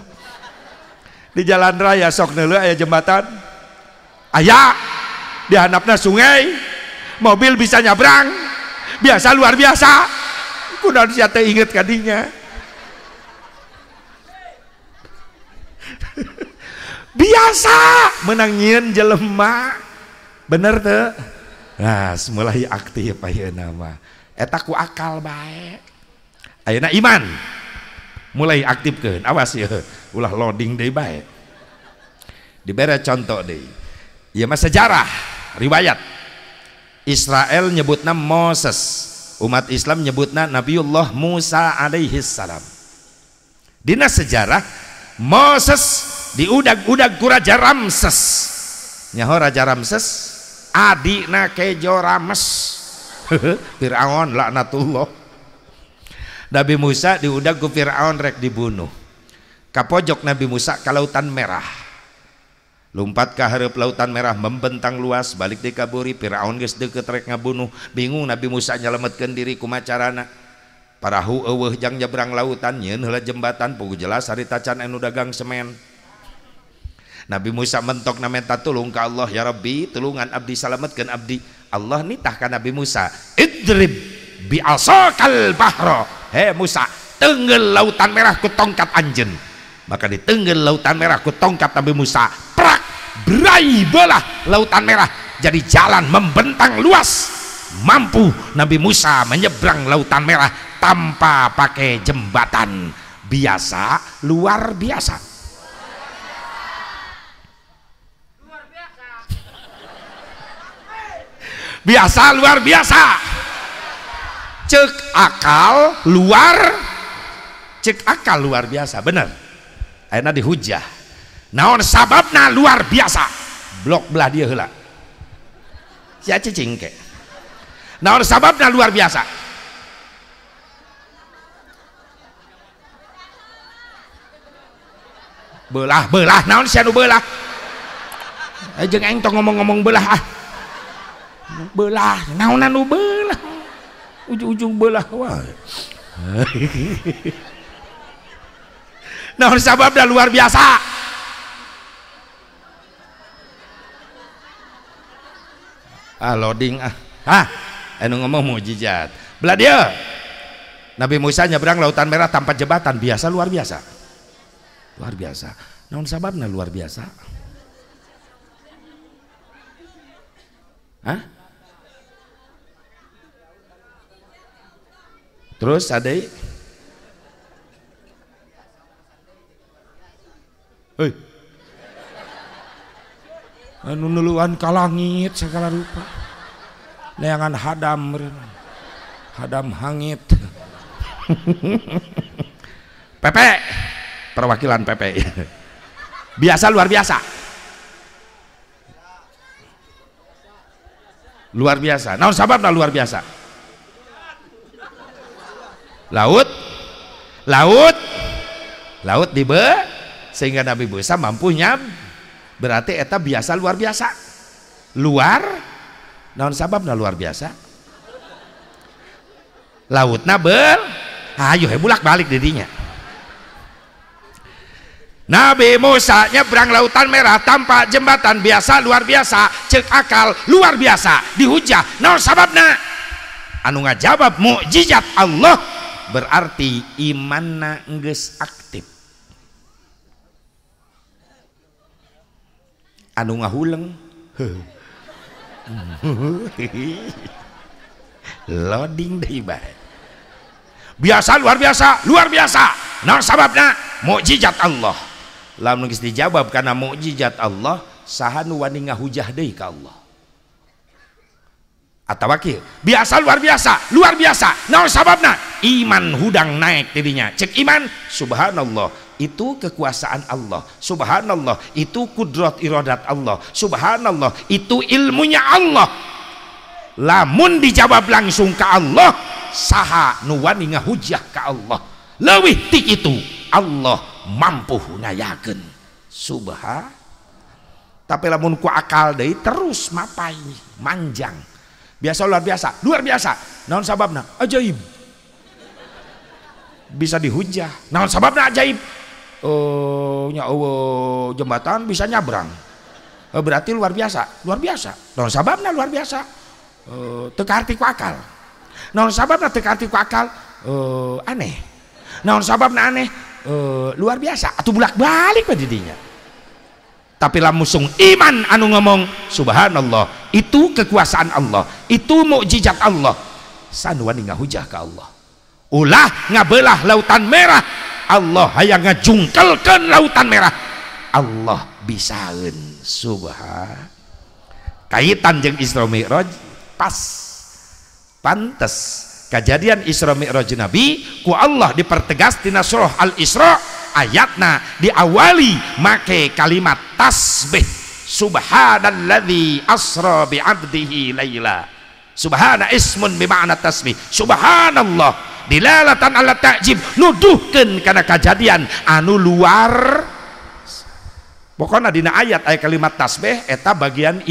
Di jalan raya sok neuleuh aya jembatan. Aya di handapna sungai, mobil bisa nyabrang. Biasa luar biasa. Kunaon sia teu inget ka dinya. Biasa menang nyieun jelema. Bener teu? Nah, mulai aktif ayeuna mah. Eta ku akal bae. Ayeuna iman mulai aktifkeun. Awas ya, ulah loading deui bae. Dibere contoh deui. Ieu mah sejarah, riwayat. Israel nyebutna Moses, umat Islam nyebutna Nabiullah Musa alaihi salam. Dina sejarah Moses diudag-udag ku Raja Ramses. Nyaho Raja Ramses adina Kejo Rames. Fir'aun laknatullah. Nabi Musa diudag ku Fir'aun rek dibunuh. Kapojok Nabi Musa ka lautan merah. Lumpat ka hareup lautan merah membentang luas, balik di kaburi Fir'aun geus deukeut rek ngabunuh. Bingung Nabi Musa nyalametkeun diri kumaha carana. Parahu eueuh jang nyebrang lautan, nyieun heula jembatan, puguh jelas harita can anu dagang semen. Nabi Musa mentok na menta tulung ka Allah, ya Rabbi, tulungan abdi, salametkeun abdi. Allah nitah ka Nabi Musa, idrib bi asakal bahra. He Musa, tenggel lautan merah ku tongkat anjeun. Maka ditenggel lautan merah ku tongkat Nabi Musa, prak, berai belah lautan merah jadi jalan membentang luas. Mampu Nabi Musa menyeberang lautan merah tanpa pakai jembatan. Biasa luar biasa. Biasa luar biasa. Cek akal luar, cek akal luar biasa, bener. Ayeuna dihujah. Naon sababna luar biasa? Blok belah dia heula. Sia cicing ke. Naon sababna luar biasa? Belah belah naon sia nu belah? Jeung aing tong ngomong-ngomong belah ah. Belah naon anu belah, ujung-ujung belah wae. Naon sababna luar biasa? Ah loading ah. Hah, anu ngomong mukjizat. Belah dia. Nabi Musa nyebrang lautan merah tanpa jembatan, biasa luar biasa. Luar biasa. Naon sababna luar biasa? Hah? Terus ada hei anu nuluan ka langit segala rupa neangan hadam hadam hangit. PP perwakilan PP. Biasa luar biasa. Luar biasa. Naon sababna luar biasa? Laut, laut, laut dibe sehingga Nabi Musa mampu nyam. Berarti eta biasa luar biasa. Luar, naon sababna luar biasa? Lautna bel, ayo bulak balik didinya. Nabi Musa nyebrang lautan merah tanpa jembatan, biasa luar biasa, cek akal luar biasa, dihujah. Naon sababna? Anu ngajawab mukjizat Allah, berarti imanna geus aktif. Anu ngahuleng loading deui bae. Biasa luar biasa, luar biasa. Naon sababna? Mukjizat Allah. Lamun geus dijawab karena mukjizat Allah, saha nu wani ngahujah deui ka Allah? Atawa kieu, biasa luar biasa, luar biasa. Naon sababna? Iman hudang naik tidinya. Cek iman, subhanallah, itu kekuasaan Allah. Subhanallah, itu kudrat iradat Allah. Subhanallah, itu ilmunya Allah. Lamun dijawab langsung ke Allah, saha nu wani ngahujah ka Allah? Leuwih ti kitu, Allah mampu ngayakeun. Subha. Tapi lamun ku akal deui terus mapai manjang. Biasa luar biasa, luar biasa. Naon sababna? Ajaib. Bisa dihujah. Naon sababna ajaib? Nya eueuh jembatan bisa nyabrang. Berarti luar biasa, luar biasa. Naon sababna luar biasa? Teu kaarti ku akal. Naon sababna teu kaarti ku akal? Aneh. Naon sababna aneh? Luar biasa. Atuh bulak-balik we di dinya. Tapi lamusung iman anu ngomong subhanallah, itu kekuasaan Allah, itu mukjizat Allah. Sanuan ngahujah ka Allah. Ulah ngabelah lautan merah, Allah hayang ngajungkelkeun lautan merah. Allah bisaeun. Subhan. Kaitan jeung Isra Mi'raj pas. Pantes kejadian Isra Mi'raj Nabi ku Allah dipertegas dina surah Al-Isra, ayatna diawali make kalimat tasbih, subhanalladzi asra bi 'abdihi laila. Subhana ismun bi ma'na tasbih. Subhanallah dilalatan ala ta'jib, nuduhkeun kana kajadian anu luar. Pokona dina ayat aya kalimat tasbih eta bagian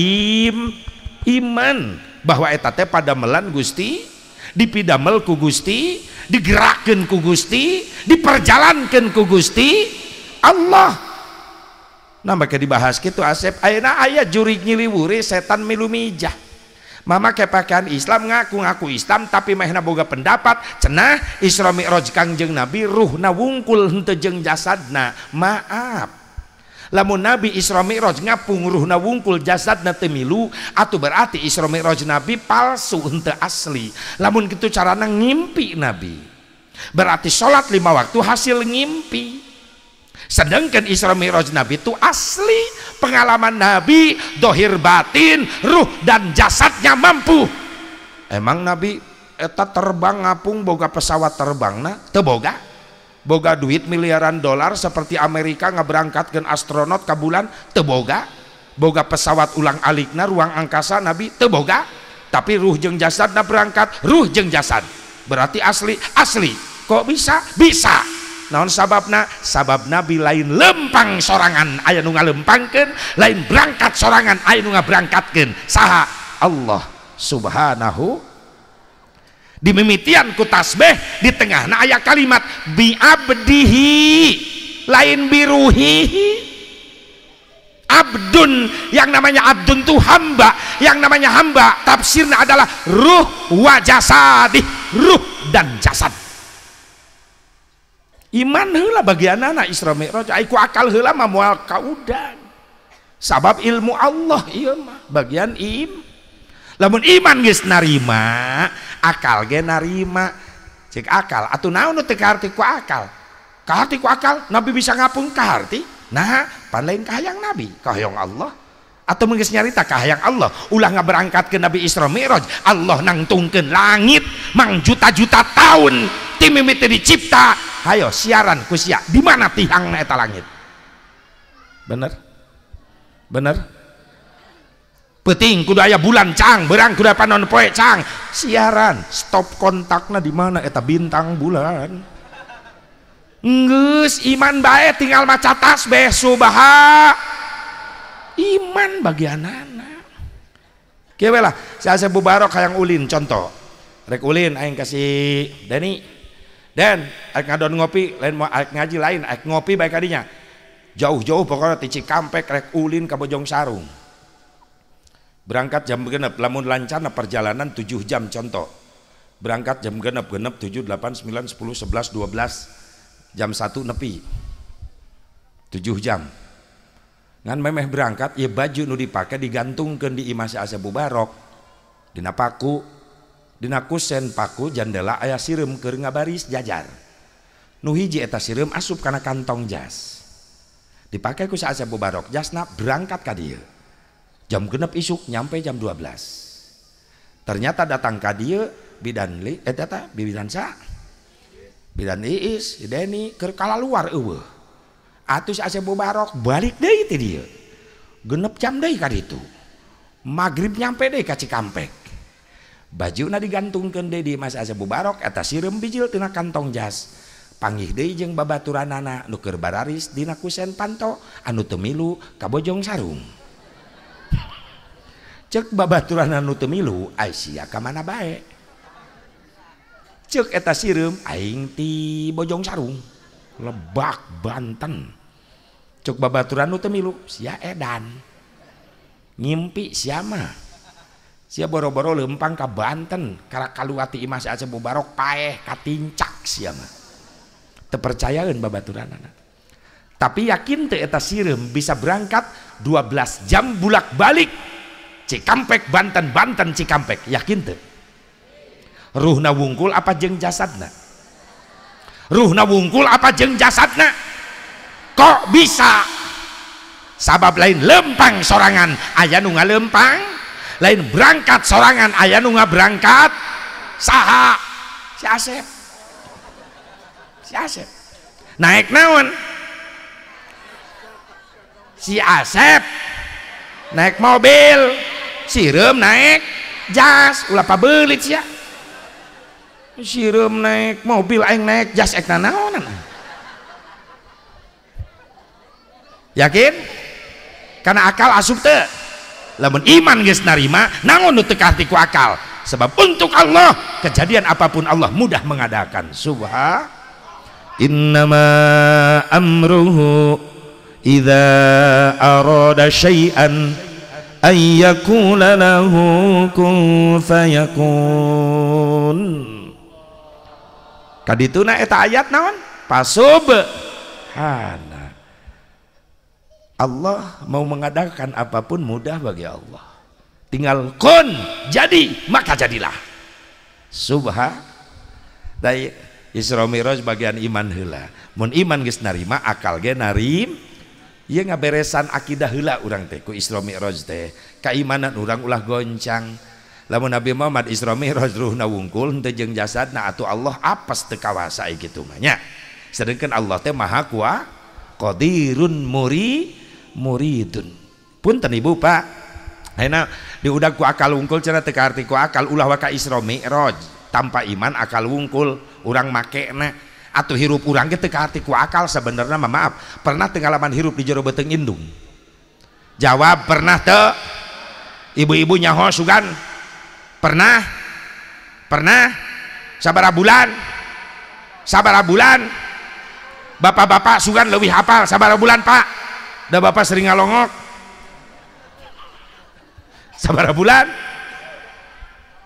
iman bahwa eta teh padamelan Gusti, dipidamel ku Gusti, digerakkeun ku Gusti, diperjalankeun ku Gusti Allah. Nah make dibahas kitu Asep, ayeuna aya jurig nyiliwuri setan milu mijah. Mama ke pakaian Islam, ngaku-ngaku Islam tapi mehna boga pendapat cenah Isra Mi'raj Kangjeng Nabi ruhna wungkul henteu jeung jasadna. Maaf, lamun Nabi Isra Mi'raj ngapung ruhna wungkul jasadna teu milu, atuh berarti Isra Mi'raj Nabi palsu henteu asli. Lamun kitu carana ngimpi Nabi, berarti salat 5 waktu hasil ngimpi. Sedangkan Isra Mi'raj Nabi itu asli pengalaman Nabi, dohir batin, ruh dan jasadnya mampu. Emang Nabi eta terbang ngapung boga pesawat terbang na? Teu boga. Boga duit miliaran dolar seperti Amerika ngaberangkatkeun astronot ka bulan? Teu boga. Boga pesawat ulang alikna ruang angkasa Nabi? Teu boga. Tapi ruh jeung jasadna berangkat, ruh jeung jasad. Berarti asli, asli. Kok bisa? Bisa. Naon sababna? Sabab Nabi lain lempang sorangan aya nu ngalempangkeun, lain berangkat sorangan aya nu ngaberangkatkeun. Saha? Allah Subhanahu. Dimimitian ku tasbih, di tengahna aya kalimat bi abdihi, lain biruhihi. Abdun, yang namanya abdun tuh hamba, yang namanya hamba tafsirnya adalah ruh wa jasadih, ruh dan jasad. Iman heula bagianana Isra Mi'raj, ai ku akal heula mah moal kaudan. Sabab ilmu Allah ieu mah bagian im. Lamun iman geus narima, akal ge narima. Cek akal atuh naon nu teu kaharti ku akal? Kaharti ku akal, Nabi bisa ngapung kaharti. Nah, pan lain kahayang Nabi, kahayang Allah. Atau mun geus nyarita kahayang Allah, ulah ngaberangkatkeun Nabi Isra Mi'raj, Allah nangtungkeun langit mang juta-juta tahun ti mimiti dicipta. Hayo siaran ku sia, di mana tihangna eta langit? Bener? Bener? Peuting kudu aya bulan cang, berang kudu panon poe cang. Siaran, stop kontakna di mana eta bintang bulan? Geus iman bae tinggal maca tasbih subha. Iman bagianana. Kieu we lah, si Asep Mubarok hayang ulin contoh. Rek ulin aing kasih Deni. Dan aik ngadon ngopi, lain mau aik ngaji lain, aik ngopi baik kadinya. Jauh-jauh pokoknya ti Cikampek rek ulin ka Bojong Sarung. Berangkat jam genep, lamun lancarna perjalanan 7 jam contoh. Berangkat jam genep, genep 7, 8, 9, 10, 11, 12, jam 1 nepi. 7 jam. Ngan memeh berangkat, ya baju nu dipake digantungkeun di imah si Asep Mubarok. Dina paku, dina kusen paku jandela aya sireum keur ngabaris jajar. Nu hiji eta sireum asup kana kantong jas. Dipake ku si Asep Mubarok jasna berangkat ka dieu. Jam genep isuk nyampe jam 12. Ternyata datang ka dieu bidan li eta teh bidan sa. Bidan Iis, Deni keur kalaluar eueuh. Atuh si Asep Mubarok balik deui ti dieu. Genep jam deui ka ditu. Magrib nyampe deui ka Cikampek. Bajuna digantungkeun deui di Mas Asep Mubarok eta sireum bijil tina kantong jas. Panggih deui jeung babaturanana nu keur bararis dina kusen panto anu teu milu ka Bojong Sarung. Cek babaturan anu teu milu ai sia ka mana bae. Ceuk eta sireum aing ti Bojong Sarung Lebak Banten. Ceuk babaturan nu teu milu sia edan. Ngimpi sia mah. Sia boro-boro leumpang ka Banten karak kaluati imah si Acep Mubarok paeh katincak sia mah. Teu percayaeun babaturanana. Tapi yakin teu eta sireum bisa berangkat 12 jam bulak-balik Cikampek Banten, Banten Cikampek, yakin teu? Ruhna wungkul apa jeung jasadna? Ruhna wungkul apa jeung jasadna? Kok bisa? Sabab lain lempang sorangan aya nu ngalempang, lain berangkat sorangan aya nu ngaberangkat. Saha? Si Asep. Si Asep. Naik naon? Si Asep naik mobil, sireum naik jas, ulah pabelit sia. Sireum naik mobil aing naik jas ek nanaonan. Yakin? Karena akal asup teu. Lamun iman geus narima, naon nu teu kaharti ku akal? Sebab untuk Allah kejadian apapun Allah mudah mengadakan. Subha innama amruhu idza arada syai'an ay yaqula lahu kun fayakun. Kadituna eta ayat naon? Pasubhana. Allah mau mengadakan apapun mudah bagi Allah. Tinggal kun jadi maka jadilah. Subha. Dai Isra Mi'raj bagian iman heula. Mun iman geus narima akal ge narim. Ieu ngaberesan akidah heula urang teh ku Isra Mi'raj teh. Kaimanan urang ulah goncang. Lamun Nabi Muhammad Isra Mi'raj ruhna wungkul henteu jeung jasadna atuh Allah apes teu kawasa kitu mah nya. Sedangkan Allah teh maha kuat, qadirun muridun. Punten Ibu Pak. Ayeuna diudag ku akal wungkul cenah teu kaarti ku akal ulah waka Isra Mi'raj. Tanpa iman akal wungkul urang makena atuh hirup urang ge teu kaarti ku akal sebenarnya mah maaf. Pernah teu ngalaman hirup di jero beuteung indung? Jawab pernah teu? Ibu-ibu nyaho sugan. Pernah? Pernah? Sabaraha bulan? Sabaraha bulan? Bapak-bapak sugan leuwih hafal sabaraha bulan Pak? Da bapak sering ngalongok. Sabaraha bulan?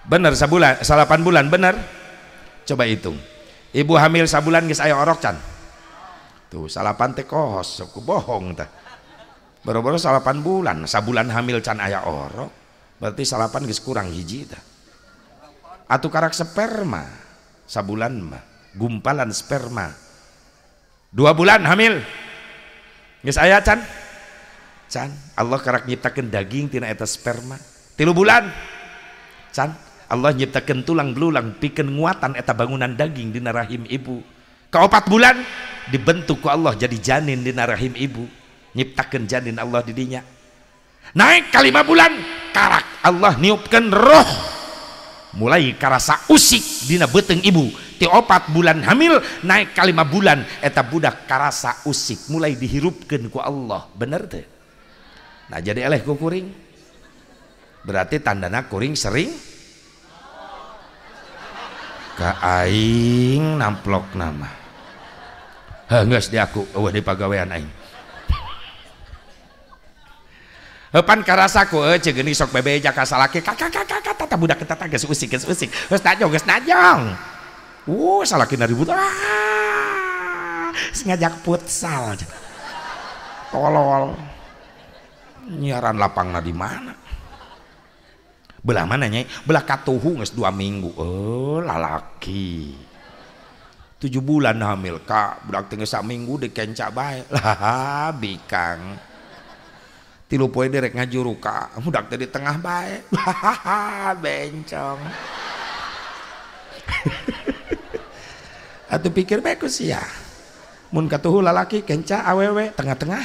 Bener sabulan, 8 bulan bener? Coba hitung. Ibu hamil sabulan geus aya orok can? Tuh salapan teh kohos, sok bohong tah. Boro-boro 8 bulan, sabulan hamil can aya orok. Berarti salapan geus kurang hiji tah. Atuh karak sperma sabulan mah, gumpalan sperma. 2 bulan hamil geus aya can? Can. Allah karak nyiptakeun daging tina eta sperma. 3 bulan can. Allah nyiptakeun tulang belulang pikeun nguatan eta bangunan daging dina rahim ibu. Ka 4 bulan dibentuk ku Allah jadi janin dina rahim ibu. Nyiptakeun janin Allah di dinya. Naik ka 5 bulan karak Allah niupkeun roh. Mulai karasa usik dina beuteung ibu. Ti 4 bulan hamil naik ka 5 bulan eta budak karasa usik mulai dihirupkeun ku Allah. Bener teu? Nah jadi eleh ku kuring. Berarti tandana kuring sering ka aing namplok nama. Heuh geus diaku eueuh di pagawean aing. Heupan karasa ku eueuh ceuk geuning sok bebeja ka salaki kakak kakak tata budak eta geus usik geus usik. Geus najong geus najong. Salakina ribut. Ah, ngajak futsal. Tolol. Nyiaran lapangna di mana? Belah mana nyai? Belah katuhu geus 2 minggu. Lalaki. 7 bulan hamil kak, budak teh geus saminggu dikenca bae. Lah bikang. 3 poe direk ngajuru ka, budak teh di tengah bae. Bencong. Atuh pikir bae ku sia. Mun katuhu lalaki kenca awewe tengah-tengah.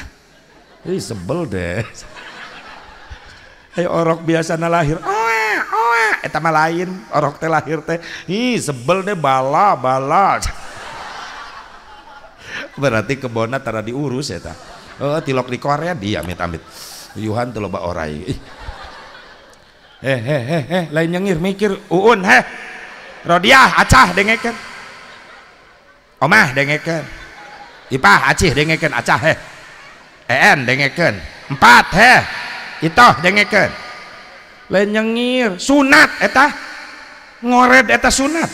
Ih sebel deh. Ayo orok biasana lahir. Oa oa eta mah lain, orok teh lahir teh. Ih sebel deh bala bala. Berarti kebonna tara diurus eta. Oh tilok di Korea dia amit-amit. Yuhan teu loba orai. Lain nyengir mikir uun heh. Rodiah acah dengekeun. Omah dengekeun. Ipah acih dengekeun acah heh. En dengekeun. Empat heh. Itoh dengekeun. Lain nyengir, sunat eta. Ngored eta sunat.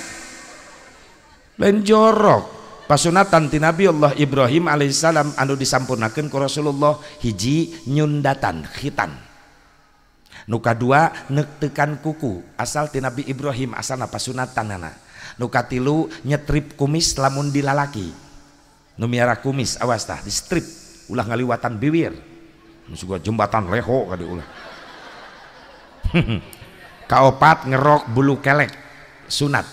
Lain jorok. Pasunatan ti Nabi Allah Ibrahim alaihissalam anu disampurnakeun ku Rasulullah hiji nyundatan khitan. Nu kadua neuktekan kuku asal ti Nabi Ibrahim asalna pasunatanana. Nu katilu nyetrip kumis lamun dilalaki. Nu miara kumis awas tah di strip ulah ngaliwatan bibir. Nu suga jembatan leho kadi ulah. Kaopat ngerok bulu kelek sunat.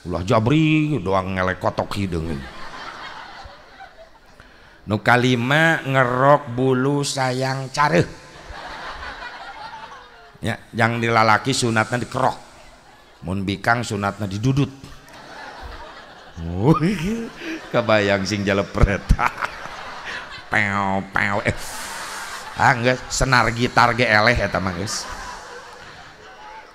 Ulah jabri doang ngelek kotok hideung. Nu kalima ngerok bulu sayang careuh. Ya, yang dilalaki sunatnya dikerok, mun bikang sunatnya didudut. Kebayang sing jalepret. Peo peo. Ah geus senar gitar ge eleh eta mah geus.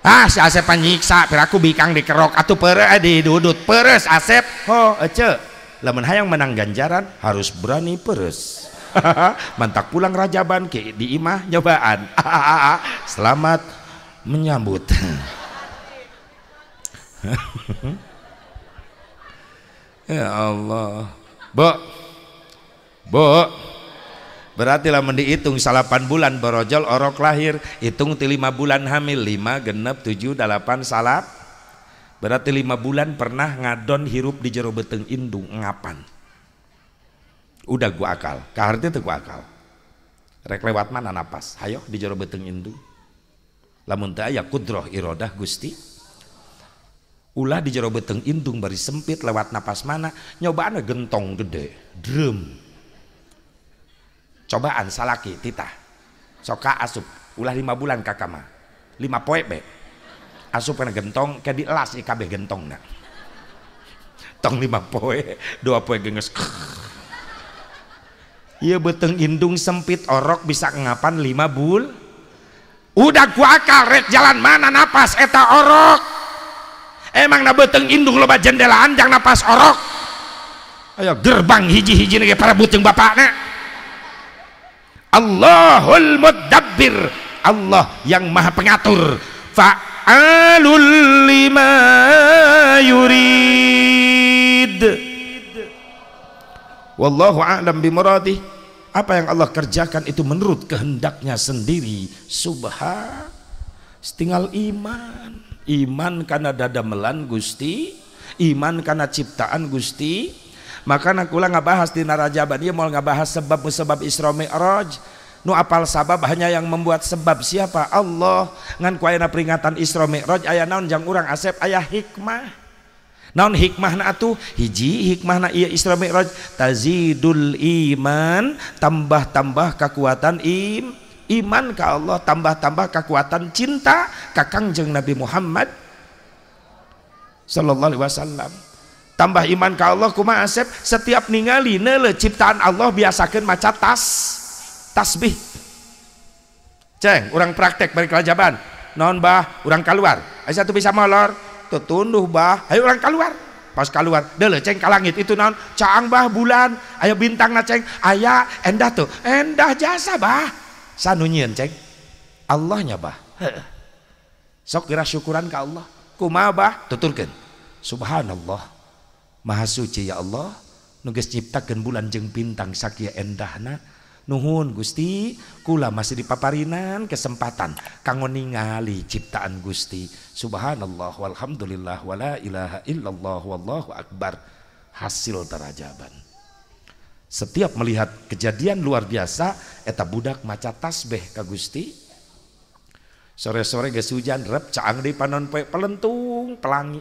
Ah si Asep panyiksa piraku bikang dikerok atuh peureuh didudut peures Asep. Ho ece. Lamun hayang menang ganjaran harus berani peres. Mantak pulang rajaban ke di imah nyobaan. Selamat menyambut. Ya Allah. Bu. Bu. Berarti lamun dihitung 8 bulan borojol orok lahir, hitung ti 5 bulan hamil, 5 genep 7 8 salap. Berarti 5 bulan pernah ngadon hirup di jero beuteung indung ngapan. Udah gua akal, kaharti teu gua akal. Rek lewat mana napas? Hayo di jero beuteung indung. Lamun teu aya kudroh irodah Gusti. Ulah di jero beuteung indung bari sempit lewat napas mana, nyobaan gentong gede, drum. Cobaan salaki titah. Soka asup, ulah 5 bulan kakama. 5 poe be. Asup kana gentong ke dielas kabeh gentongna. Tong 5 poe, 2 poe geungeus. Ieu beuteung indung sempit orok bisa ngapan 5 bul. Udah gua akal rek jalan mana napas eta orok. Emang na beuteung indung loba jendelaan jang napas orok. Ayo gerbang hiji-hiji ge para beuteung bapakna. Allahul mudabbir, Allah yang maha pengatur. Fa'alul lima yurid. Wallahu a'lam bimuradih. Apa yang Allah kerjakan itu menurut kehendaknya sendiri. Subhan. Tinggal iman. Iman karena dadamelan Gusti, iman karena ciptaan Gusti. Maka kula ngabahas di narajaban ieu moal ngabahas sebab musabab Isra Mi'raj. Nu apal sabab hanya yang membuat sebab siapa? Allah. Ngan ku ayana peringatan Isra Mi'raj aya naon jang urang Asep aya hikmah. Naon hikmahna atuh? Hiji hikmahna ieu Isra Mi'raj tazidul iman, tambah-tambah kekuatan iman ka Allah, tambah-tambah kekuatan cinta ka Kangjeng Nabi Muhammad sallallahu alaihi wasallam. Tambah iman ka Allah kumaha Asep? Setiap ningali neuleuh ciptaan Allah biasakeun maca tasbih. Ceng, urang praktek bari kalajaban. Naon bah, urang kaluar. Aya satu bisa molor, teu tunduh bah. Ayo urang kaluar. Pas kaluar, deuleuh ceng ka langit itu naon? Caang bah bulan, aya bintangna ceng, aya endah tuh. Endah jasa bah. Sanu nyieun ceng? Allahnya bah. Heeh. Sok geura syukuran ka Allah. Kumaha bah? Tuturkeun. Subhanallah. Maha suci ya Allah, nu geus nyiptakeun bulan jeung bintang sakieu endahna. Nuhun Gusti, kula masih dipaparinan kesempatan kanggo ningali ciptaan Gusti. Subhanallah walhamdulillah wala ilaha illallah wallahu akbar. Hasil tarajaban. Setiap melihat kejadian luar biasa eta budak maca tasbih ka Gusti. Sore-sore geus hujan rep caang di panon poe pelentung pelangi.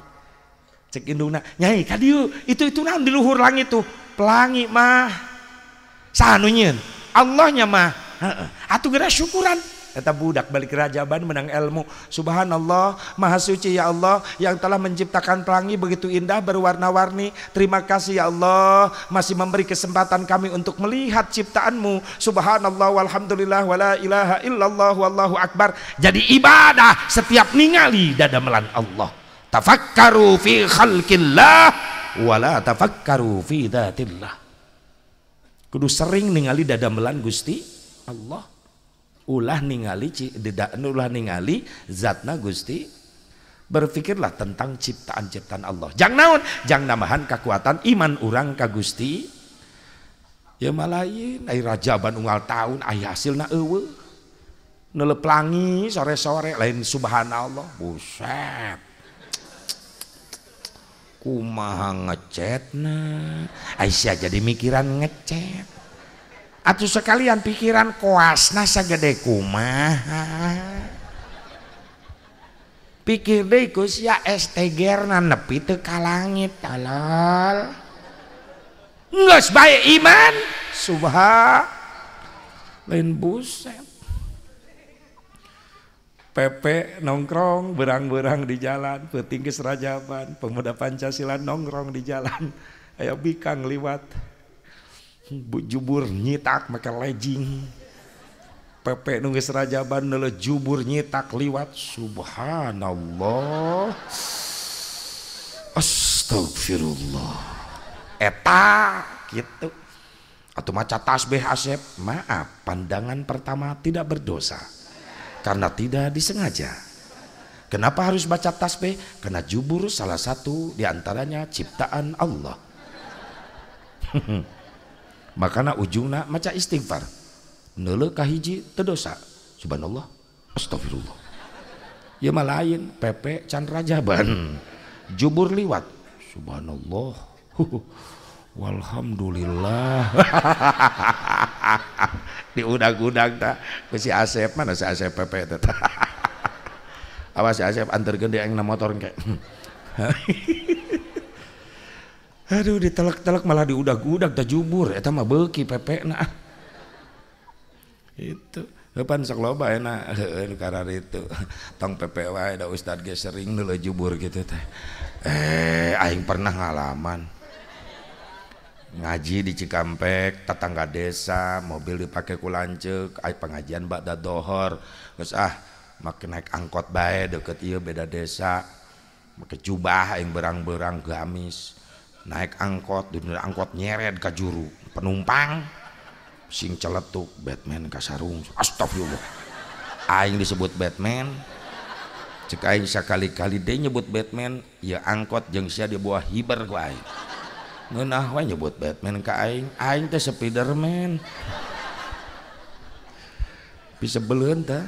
Cek indungna, nyai ka dieu, itu naon di luhur langit tuh? Pelangi mah. Saha nu nyieun? Allahnya mah. Heeh. Atuh geura syukuran. Eta budak balik rajaban menang ilmu. Subhanallah, maha suci ya Allah yang telah menciptakan pelangi begitu indah berwarna-warni. Terima kasih ya Allah masih memberi kesempatan kami untuk melihat ciptaanmu. Subhanallah walhamdulillah wala ilaha illallah wallahu akbar. Jadi ibadah setiap ningali dadamelan Allah. Tafakkaru fi khalqillah wala tafakkaru fi dzatillah. Kudu sering ningali dadamelan Gusti Allah. Ulah ningali ulah ningali zatna Gusti. Berfikirlah tentang ciptaan-ciptaan Allah. Jang naon? Jang nambahan kekuatan iman urang ka Gusti. Ya malain ai rajaban unggal taun ai hasilna eueuh. Neuleuplangi sore-sore lain subhanallah. Buset. Kumaha ngecetna? Aisyah jadi mikiran ngecet. Atuh sekalian pikiran koasna sagede kumaha. Pikir deui ku sia STG-na nepi teu ka langit tolol. Geus bae iman subha lain buset. Pepe nongkrong berang-berang di jalan, peuting geus rajaban, pemuda Pancasila nongkrong di jalan, aya bikang liwat, jubur nyitak make legging. Pepe nu geus rajaban neuleuh jubur nyitak liwat, subhanallah, astagfirullah. Eta gitu. Atau maca tasbih asep, maaf, pandangan pertama tidak berdosa. Karena tidak disengaja. Kenapa harus baca tasbih? Karena jubur salah satu diantaranya ciptaan Allah. Makanya ujungna maca istighfar. Neuleuh ka hiji teu dosa. Subhanallah, astagfirullah. Ya mah lain, pepe can rajaban. Jubur liwat. Subhanallah. Walhamdulillah. Diudag-udag ta ku si Asep, mana si Asep pepe teh. Awas si Asep anterkeun dia yang na motor engke. Aduh ditelek-telek malah diudag-udag ta jubur eta mah beuki pepe na. Itu pan sok loba enak heueuh kararitu. Tong pepe wae da ustad ge sering neuleuh jubur kitu teh. Aing pernah ngalaman ngaji di Cikampek, tetangga desa, mobil dipakai ku lanceuk, ai pengajian ba'da dohor. Geus ah, make naik angkot bae deket ieu beda desa. Make jubah aing berang-berang gamis. Naik angkot, di angkot nyeret ka juru penumpang. Sing celetuk Batman ka sarung. Astagfirullah. Aing disebut Batman. Cek aing sakali-kali deui nyebut Batman, ya angkot jeung sia di bawah hiber ku aing. Ngeunah we nyebut Batman ka aing, aing teh Spiderman. Bisa beleun teh.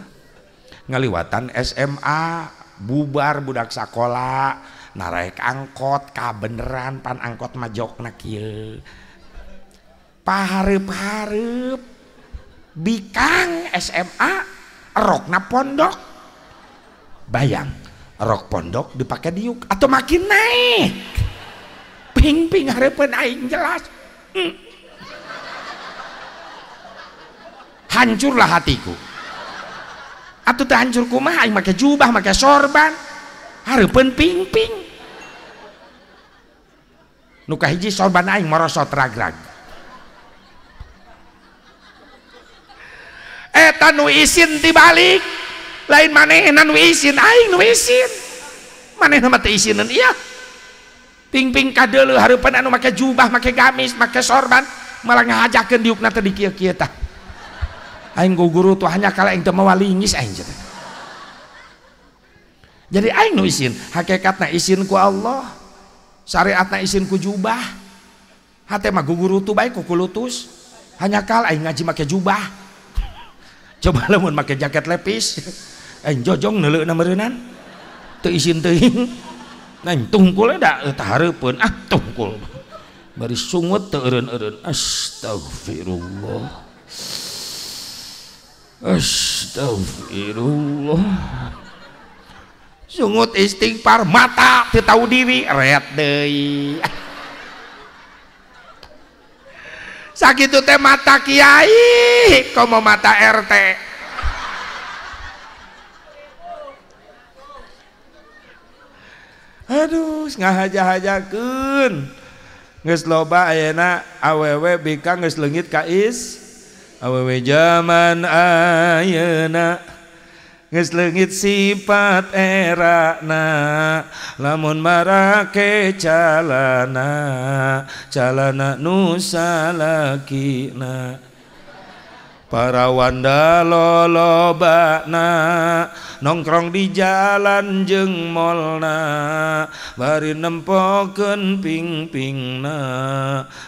Ngaliwatan SMA, bubar budak sakola, naraek angkot kabeneran pan angkot majokna kieu. Pahareup-hareup bikang SMA rokna pondok. Bayang, rok pondok dipake diuk atau makin naik. Ping-ping hareupeun aing jelas. Hancurlah hatiku. Atuh teh hancur kumaha aing make jubah, make sorban. Hareupeun ping-ping. Nu kahiji sorban aing morosot rag-rag. Eta nu isin tibalik. Lain manehna nu isin, aing nu isin. Manehna mah teu isineun ieu. Ping-ping kadeuleuh hareupeun anu make jubah, make gamis, make sorban, malah ngahajakeun diukna teh di kieu-kieu tah. Aing guru tuh hanya kala aing teu mawa lingis aing teh. Jadi aing nu isin, hakikatna isin ku Allah. Syariatna isin ku jubah. Hate mah guru tuh bae ku kulutus. Hanya kala aing ngaji make jubah. Coba lamun make jaket lepis, aing jojong neuleuhna meureunnan. Teu isin teuing. Nang tungkul da eta hareupeun ah tungkul. Bari sungut teu eureun-eureun. Astagfirullah. Astagfirullah. Sungut istighfar mata teu tahu diri ret deui. Sakitu teh mata kiai komo mata RT. Aduh ngahaja-hajakeun. Geus loba ayeuna awewe bikang geus leungit ka is awewe jaman ayeuna Geus leungit sifat erana lamun marake calana calana nu salakina para wanda lolobana nongkrong di jalan jeung molna bari nempokeun ping-pingna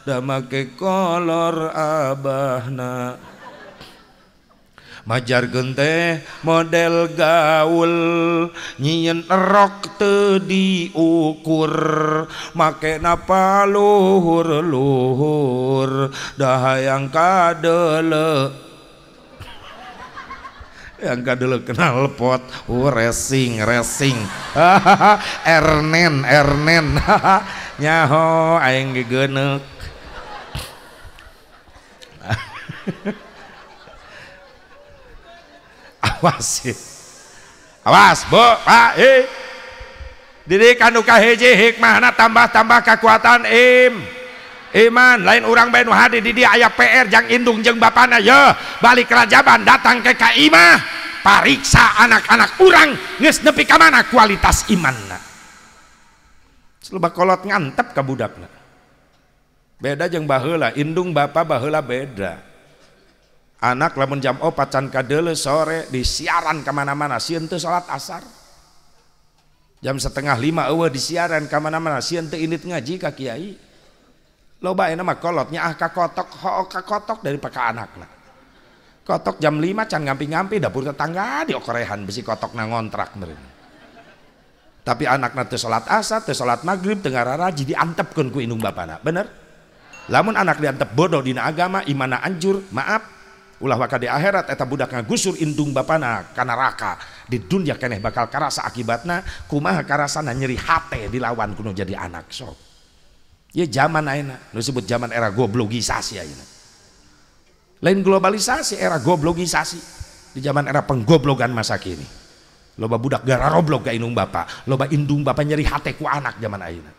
da make kolor abahna majarkeun teh model gaul nyieun rok teu diukur make napa luhur-luhur da hayang kadeuleu yang kadeuleu kenal pot racing racing ernen ernen nyaho aing gegeneuk. Awas ya. Awas bu pak eh didik anu kahiji hikmahna tambah-tambah kekuatan iman lain urang bae nu hade di dieu aya PR jang indung jeung bapana ye balik rajaban datang ke ka imah pariksa anak-anak urang geus nepi ka mana kualitas imanna. Loba kolot ngantep ka budakna beda jeung baheula indung bapa baheula beda. Anak lamun jam 4 can kadeuleu sore disiaran ka mana-mana sieun teu salat asar. Jam 4:30 eueuh disiaran ka mana-mana sieun teu indit ngaji ka kiai. Loba ayeuna mah kolot nyaah ka kotok hook ka kotok dari ka anakna. Kotok jam 5 can ngampi-ngampi dapur tetangga diokorehan besi kotokna ngontrak meureun. Tapi anakna teu salat asar, teu salat magrib, teu ngararaji diantepkeun ku indung bapana. Bener? Lamun anak diantep bodoh dina agama, imana anjur, maaf. Ulah waka di akhirat eta budak ngagusur indung bapana ka neraka di dunia keneh bakal karasa akibatna kumaha karasana nyeri hate dilawan kuno jadi anak sok. Ya zaman ayeuna nu disebut zaman era goblogisasi ayeuna. Lain globalisasi, era goblogisasi. Di zaman era penggoblogan masa kini. Loba budak gararoblog ka indung bapa, loba indung bapa nyeri hate ku anak zaman ayeuna.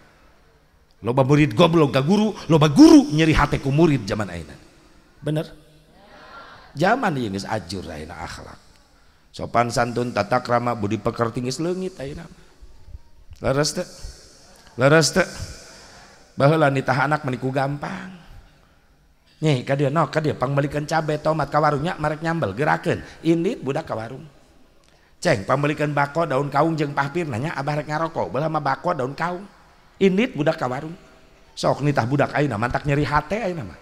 Loba murid goblog ka guru, loba guru nyeri hate ku murid zaman ayeuna. Bener? Zaman ieu geus ajur ayeuna akhlak. Sopan santun tata krama budi pekerti geus leungit ayeuna. Leres teu? Leres teu? Baheula nitah anak meniku gampang. Nyih ka dieu nok ka dieu pangmeulikeun cabe tomat ka warungnya marek nyambel gerakeun. Indit budak ka warung. Ceng pangmeulikeun bako daun kaung jeung pahpir nanya abah rek ngarokok baheula mah bako daun kaung. Indit budak ka warung. Sok nitah budak ayeuna mantak nyeri hate ayeuna mah.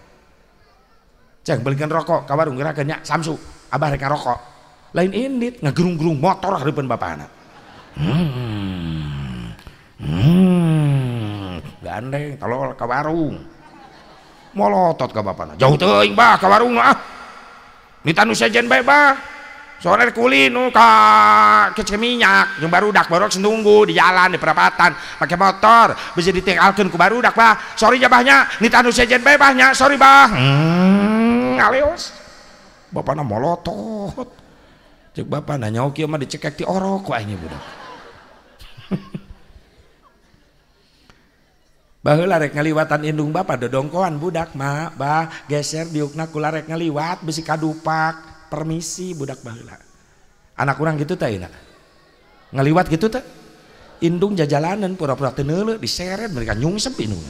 Ceng belikan rokok ka warung gerakeun nya Samsu abah rek ngarokok lain indit ngagerung-gerung motor hareupeun bapana. Gandeng tolol ka warung molotot ka bapana jauh teuing bah ka warung ah nita nu sejen bae bah sore kulin nu ka kece minyak jeung barudak barudak nunggu di jalan di perapatan make motor bisa ditinggalkeun ku barudak bah sorry jabahnya nita nu sejen bae bahnya sorry bah. Ngaleos bapana molotot cek bapana nyaho kieu mah dicekek ti orok ku aing budak. Baheula rek ngaliwatan indung bapa dodongkoan budak ma bah geser diukna kula rek ngaliwat bisi kadupak permisi budak baheula. Anak urang gitu teh ayeuna ngaliwat gitu teh indung jajalanan pura-pura teu neuleuh diseret mereka nyungsep indung.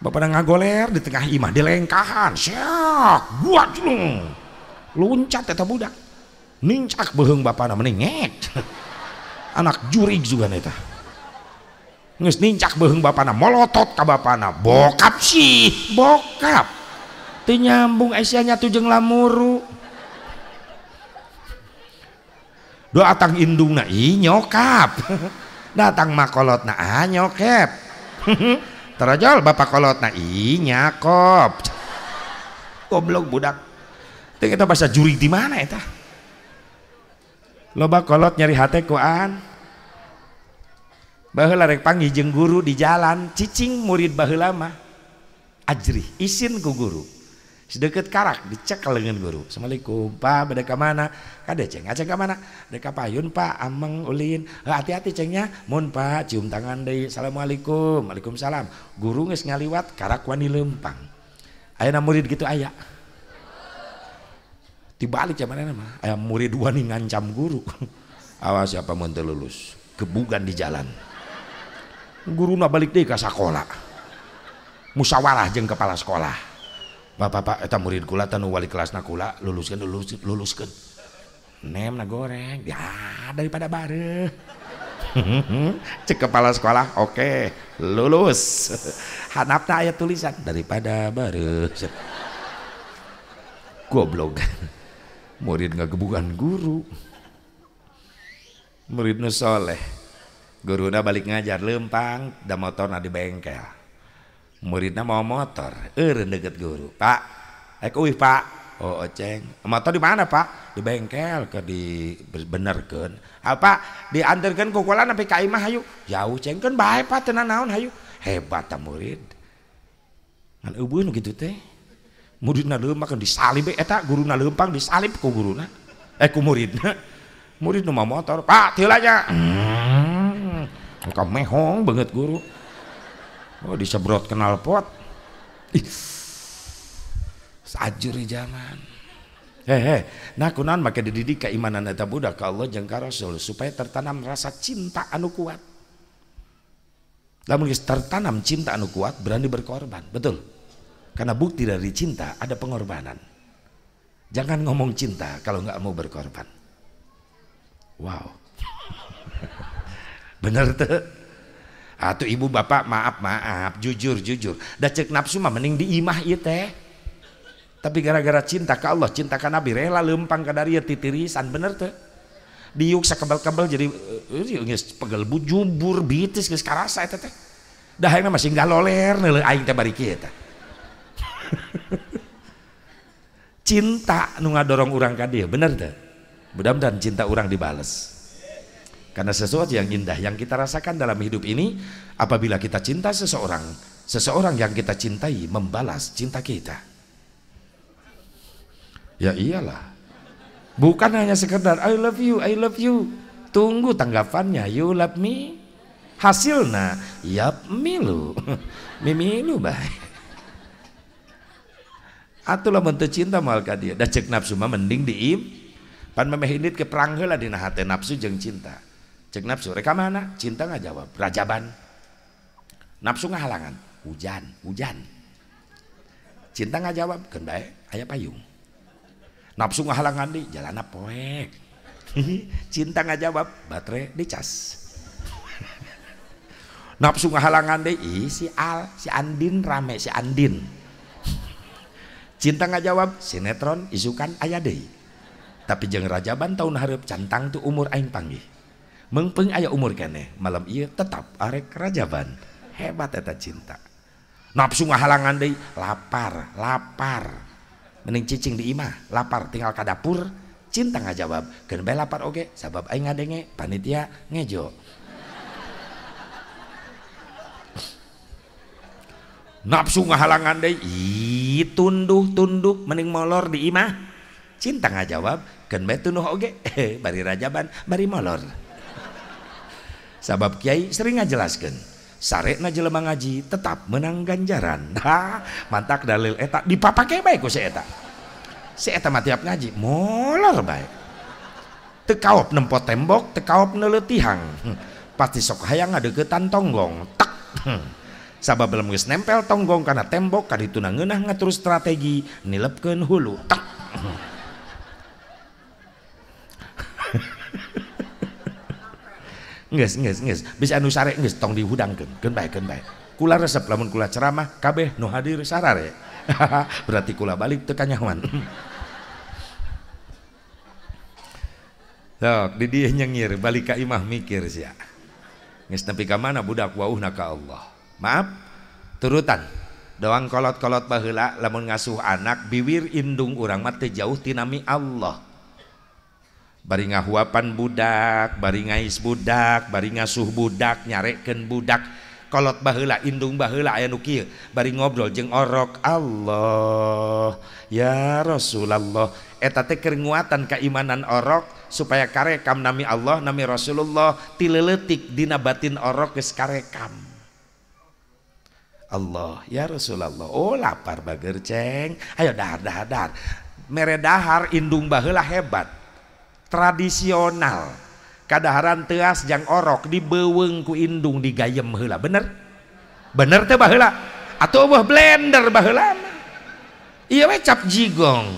Bapana ngagoler di tengah imah dilengkahan siak buat lu loncat eta budak nincak beuheung bapana meningek anak jurig juga eta geus nincak beuheung bapana molotot ka bapana bokap sih bokap teu nyambung aya nyatu jeung lamuru doa tang indungna ih nyokap datang makolotna ah nyokep terajal bapak kolotna ih nyakop goblok budak teu kita bahasa jurig di mana eta loba kolot nyari hate kuan baheula rek panggih jeung guru di jalan cicing murid baheula mah ajrih isin ku guru sedeket karak dicekel dengan guru assalamualaikum pak bade ka mana kade ceng aceng ka mana dek ka payun pak ameng ulin hati-hati cengnya mun pak cium tangan deui assalamualaikum waalaikumsalam guru geus ngaliwat karak wani leumpang ayeuna murid gitu aya Dibalik zamanna mah aya murid wani ngancam guru. Awas siapa mun teu lulus, gebugan di jalan. Guruna balik deui ka sakola. Musyawarah jeung kepala sekolah. Bapak-bapak eta murid kula teh nu wali kelasna kula luluskeun luluskeun. Nem na goreng, ya daripada bareuh. Cek kepala sekolah, oke, lulus. Hanapna aya tulisan daripada bareuh. Goblok. Murid ngagebugan guru. Murid nu soleh. Guruna balik ngajar lempang da motorna di bengkel. Muridna mau motor, eureun deket guru. Pak, rek euih Pak. Oh, oceng. Motor di mana, Pak? Di bengkel ke dibenerkeun. Apa? Dianterkeun ku kula nepi ka imah hayu. Jauh ceng keun bae Pak teu naon hayu. Hebat ta murid. Ngan eueuh nu kitu teh. Muridna leumpang disalib eta guruna leumpang disalib ku guruna. Ku muridna. Murid nu mau motor, Pak, teu nya. Ka mehong banget guru. Oh, disebrot knalpot. Ih. Sajur zaman. Hehe, nah kunaon make dididik keimanan eta budak ka Allah jeung ka Rasul supaya tertanam rasa cinta anu kuat. Lamun geus tertanam cinta anu kuat, berani berkorban, betul. Karena bukti dari cinta ada pengorbanan. Jangan ngomong cinta kalau nggak mau berkorban. Wow. Bener tuh. Atau ibu bapak maaf maaf, jujur jujur. Da cek nafsu mah mending di imah ieu teh. Tapi gara-gara cinta ke Allah, cinta ka Nabi, rela lempang ka darieu titirisan, bener teh. Diuk sakebel-kebel jadi geus pegel bujubur bitis geus karasa eta teh. Da hayangna masih ngaloler neuleuh aing teh bari kieu teh. Cinta nu ngadorong urang ka dieu, bener teh. Mudah-mudahan cinta urang dibales. Karena sesuatu yang indah yang kita rasakan dalam hidup ini, apabila kita cinta seseorang, seseorang yang kita cintai membalas cinta kita. Ya iyalah. Bukan hanya sekedar I love you, I love you. Tunggu tanggapannya, you love me. Hasilnya, yap milu. Mimilu bae. Atuh lamun teu cinta moal ka dieu. Da ceuk nafsu mah mending diim. Pan memeh indit ke perang heula dina hate nafsu jeung cinta. Cek nafsu rek ka mana? Cinta ngajawab, rajaban. Nafsu ngahalangan, hujan, hujan. Cinta ngajawab, keun bae aya payung. Nafsu ngahalangan di jalana poek. Cinta ngajawab, baterai dicas. Nafsu ngahalangan di, ih si Al, si Andin rame, si Andin. Cinta ngajawab, sinetron isukan aya deui. Tapi jeung rajaban tahun hareup cantang tu umur aing panggih. Mengpeng aya umur keneh, malam ieu tetap arek rajaban. Hebat eta cinta. Nafsu ngahalangan deui, lapar, lapar. Mending cicing di imah, lapar tinggal ka dapur. Cinta ngajawab, keun bae lapar oge, sabab aing ngadenge panitia ngejo. Nafsu ngahalangan deui, ih tunduh-tunduh mending molor di imah. Cinta ngajawab, keun bae tunduh oge, bari rajaban, bari molor. Sabab kiai sering ngajelaskeun, sarekna jelema ngaji tetap menang ganjaran. Ha, mantak dalil eta dipapake bae ku si eta. Si eta mah tiap ngaji molor bae. Teu kaop nempo tembok, teu kaop neuleuh tihang. Pasti sok hayang ngadeukeutan tonggong. Tek. Sabab belum geus nempel tonggong kana tembok kadituna ngeunah ngatur strategi nilepkeun hulu. Tek. Geus geus geus bisa anu sare geus tong dihudangkeun, keun bae keun bae. Kula resep lamun kula ceramah kabeh nu hadir sarare. Berarti kula balik teu kanyahoan. Sok di dieu nyengir balik ka imah mikir sia. Geus nepi ka mana budak wauhna ka Allah. Maaf, turutan. Doang kolot-kolot baheula lamun ngasuh anak biwir indung urang mah teu jauh tinami Allah. Bari ngahuapan budak, bari ngais budak, bari ngasuh budak, nyarekeun budak. Kolot baheula, indung baheula aya nu kieu, bari ngobrol jeung orok Allah, ya Rasulullah. Eta teh keur nguatan keimanan orok supaya karekam nami Allah, nami Rasulullah, ti leuletik dina batin orok geus karekam. Allah, ya Rasulullah. Oh lapar bager ceng. Ayo dahar dahar dahar. Mere dahar indung baheula hebat. Tradisional. Kadaharan teas jang orok dibeuweung ku indung digayem heula, bener? Bener teh baheula? Atuh eueuh blender baheula mah. Ieu we cap jigong.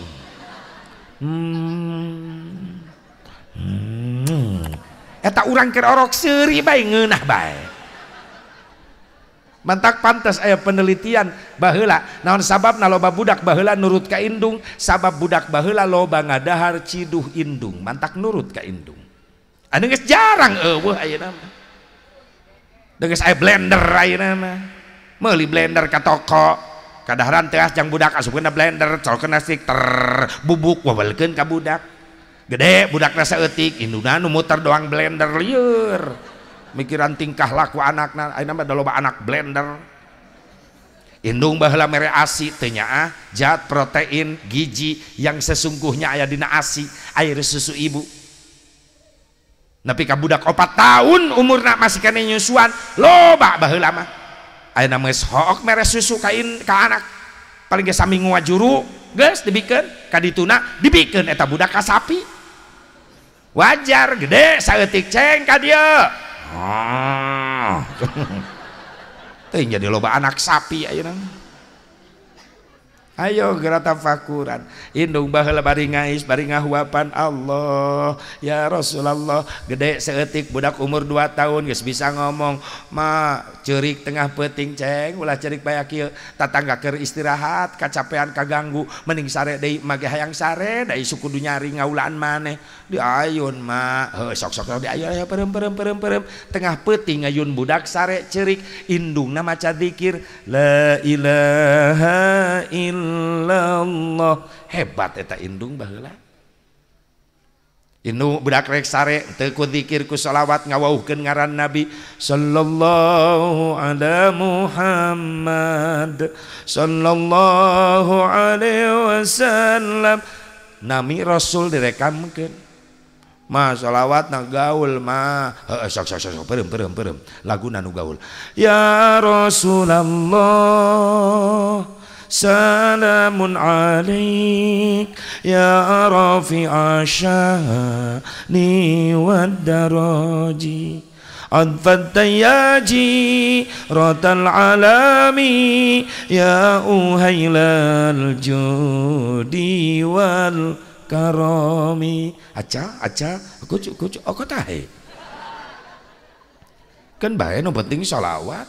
Eta urang keur orok seuri bae ngeunah bae. Mantak pantas aya penelitian baheula naon sababna loba budak baheula nurut ka indung, sabab budak baheula loba ngadahar ciduh indung, mantak nurut ka indung. Anu geus jarang eueuh ayeuna mah. Geus aya blender ayeuna mah. Meuli blender ka toko, kadaharan teas jang budak asupkeun blender, colkeun nasi ter bubuk wawelkeun ka budak. Gede budakna saeutik, indungna nu muter doang blender lieur. Mikiran tingkah laku anakna, ayeuna mah da loba anak blender. Indung baheula mere ASI teu nyaah, zat protein, gizi yang sesungguhnya aya dina ASI, air susu ibu. Nepi ka budak 4 tahun umurna masih kene nyusuan, loba baheula mah. Ayeuna geus hook mere susu ka anak. Paling ge saminggu wajuru geus dibikeun, ka dituna dibikeun eta budak ka sapi. Wajar gede saeutik ceng ka dieu. Teuing jadi loba anak sapi ayeuna. Ayo geura tafakuran. Indung baheula bari ngais bari ngahuapan Allah ya Rasulullah. Gede saeutik budak umur 2 tahun geus bisa ngomong, ma ceurik tengah peuting ceng, ulah ceurik bae kieu. Tatangga keur istirahat kacapean kaganggu, mending sare deui mah ge hayang sare da isu kudu nyari ngaulaan maneh. Diayun ma, heuh sok-sok diayun aya perem-perem-perem-perem. Tengah peuting ngayun budak sare ceurik, indungna maca zikir la ilaha illallah. Hebat eta indung baheula. Indung budak rek sare teu ku zikir ku sholawat ngawauhkeun ngaran Nabi sallallahu ala Muhammad sallallahu alaihi wasallam. Nami Rasul direkamkeun. Ma sholawat na gaul ma. Heuh sok sok sok perem perem perem laguna nu gaul. Ya Rasulullah salamun alaik ya rafi'a syahni wad daraji adfat tayaji ratal alami ya uhailal judi wal karami. Aca aca kucu kucu aku tahe kan bae nu penting sholawat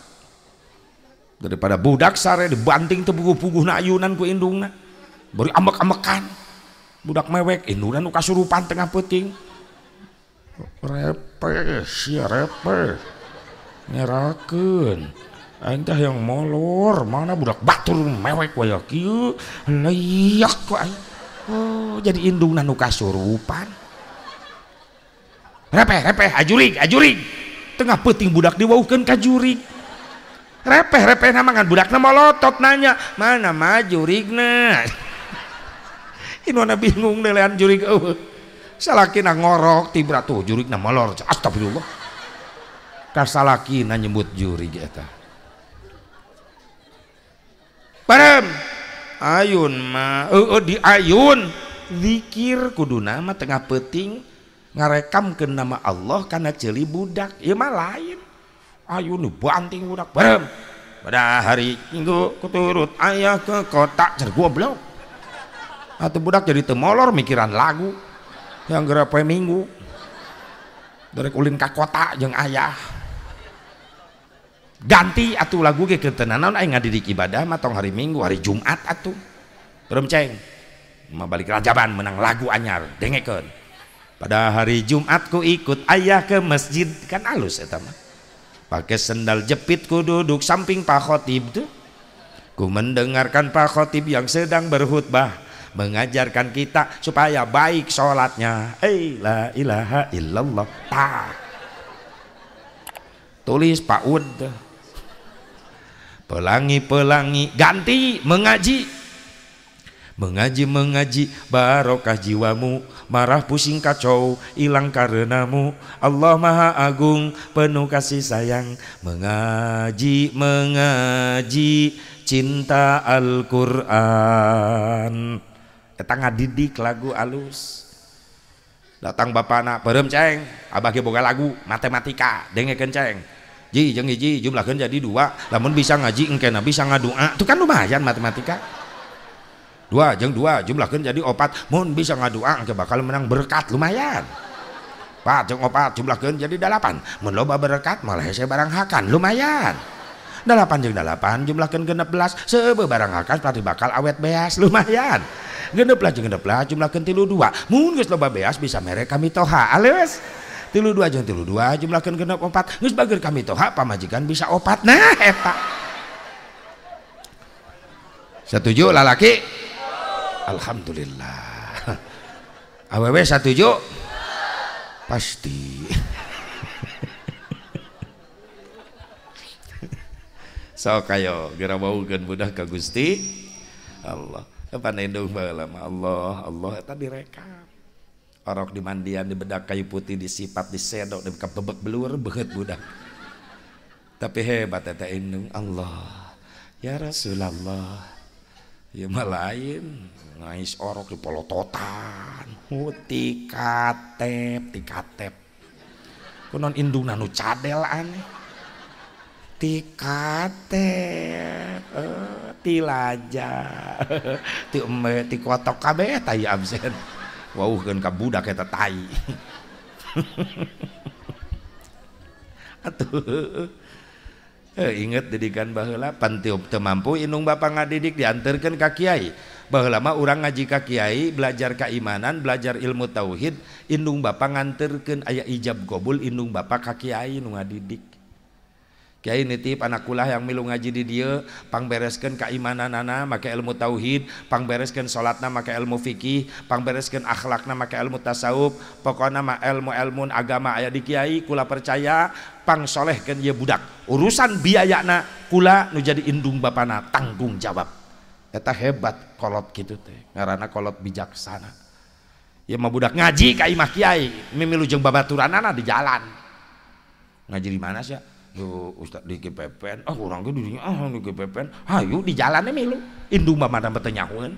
daripada budak sare dibanting teu puguh-puguhna ayunan ku indungna bari ambek-ambekan budak mewek indungna nu kasurupan tengah peuting repeh sia repeh ngerakeun aing teh hayang molor mana budak batur mewek waya kieu leyak ku aing. Oh jadi indungna nu kasurupan repeh repeh ajurig ajurig tengah peuting budak diwauhkeun ka jurig. Repeh-repeh nama kan budakna molotot nanya mana mah jurigna. Indungna bingung nelean jurig eueuh. Salakina ngorok tibra tuh jurigna molor. Astagfirullah. Kasalakina nyebut jurig eta. Barem ayun mah eueuh diayun zikir kuduna mah tengah peuting ngarekamkeun nama Allah kana ceuli budak. Ieu mah lain. Ayo nu banting budak bareng pada hari Minggu kuturut ayah ke kota cer goblok atau budak jadi temolor mikiran lagu yang geura poe Minggu dari ulin ka kota jeung ayah ganti atuh lagu ge keur teu nanaon aing ngadidik ibadah mah tong hari Minggu hari Jumat atuh berem ceng mah balik Rajaban menang lagu anyar dengekeun pada hari Jumat ku ikut ayah ke masjid kan alus eta mah. Pakai sendal jepit ku duduk samping Pak Khotib tuh. Ku mendengarkan Pak Khotib yang sedang berkhutbah mengajarkan kita supaya baik sholatnya. La ilaha illallah. Ta. Tulis Pak Ud. Pelangi-pelangi ganti mengaji. Mengaji mengaji barokah jiwamu, marah pusing kacau hilang karenamu. Allah Maha Agung penuh kasih sayang. Mengaji mengaji cinta Al-Quran. Eta ngadidik lagu alus. Datang bapana peureum ceng, abah ge boga lagu matematika, dengekeun ceng. Ji jeung hiji jumlahkeun jadi 2, lamun bisa ngaji engkena bisa ngadua. Itu kan lumayan matematika. 2 jeung 2 jumlahkeun jadi 4, mun bisa ngadua engke bakal menang berkat lumayan. 4 jeung 4 jumlahkeun jadi 8, mun loba berkat malah hese barang hakan lumayan. 8 jeung 8 jumlahkeun 16, seubeuh barang hakan pasti bakal awet beas lumayan. 16 jeung 16 jumlahkeun 32, mun geus loba beas bisa mere kami toha alus. 32 jeung 32 jumlahkeun 64, geus bager kami toha pamajikan bisa 4. Nah eta. Setuju lalaki? Alhamdulillah. Awewe setuju? Pasti. Sok ayo geura waukeun budak ka Gusti Allah. Panendung baheula mah Allah Allah eta direkam. Orok dimandian dibedak kayu putih disipat disedok dikebebek belur beheut budak. Tapi hebat eta indung Allah. Ya Rasulullah. Ya mah lain ngais orok di polototan. Ti katep ti katep. Kunaon indungna nu cadel aneh. Ti katep, ti laja, ti eme, ti kotok kabeh tai absen. Wauhkeun ka budak eta tai. Atuh. Inget didikan baheula pan teu mampu indung bapa ngadidik dianterkeun ka kiai. Baheula mah urang ngaji ka kiai, belajar keimanan, belajar ilmu tauhid, indung bapa nganterkeun aya ijab qabul indung bapa ka kiai nu ngadidik. Kiai nitip anak kulah yang milu ngaji di dieu pangbereskeun keimananana make ilmu tauhid, pangbereskeun salatna make ilmu fikih, pangbereskeun akhlakna make ilmu tasawuf, pokona mah ilmu-ilmu agama aya di kiai kula percaya pangsolehkeun ieu budak. Urusan biayana kula nu jadi indung bapana tanggung jawab. Eta hebat kolot kitu teh, ngaranna kolot bijaksana. Ieu mah budak ngaji ka imah kiai, mimilu jeung babaturanana di jalan. Ngaji di mana sia? Yo ustad di GPPN, ah urang ge di dinya ah di GPPN, hayu di jalannya milu, indung bapana teu nyahoeun.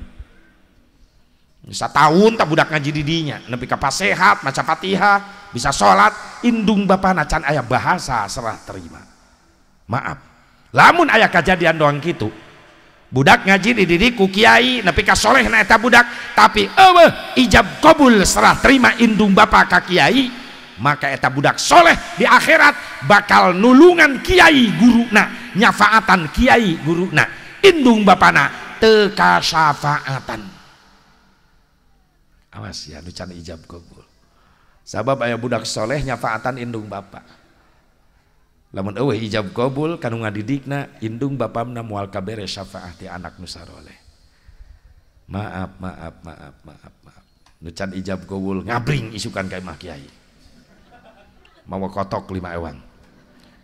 Satahun tak budak ngaji di dinya, nepi ka pasehat, maca Fatihah, bisa salat, indung bapana can aya bahasa serah terima. Maaf, lamun aya kajadian doang kitu, budak ngaji dididik ku kiai nepi ka solehna eta budak, tapi eueuh ijab qabul serah terima indung bapa ka kiai, maka eta budak soleh di akhirat bakal nulungan kiai guruna, nyafaatan kiai guruna, indung bapana teu kasafaatan. Awas ya nu can ijab qabul. Sabab aya budak soleh nyafaatan indung bapa. Lamun eueuh ijab qabul kanu ngadidikna indung bapamna moal kabere syafaat ti anak nu saroleh. Maaf maaf maaf maaf maaf. Nu can ijab qabul ngabring isukan ka imah kiai. Mawa kotok 5 ewang.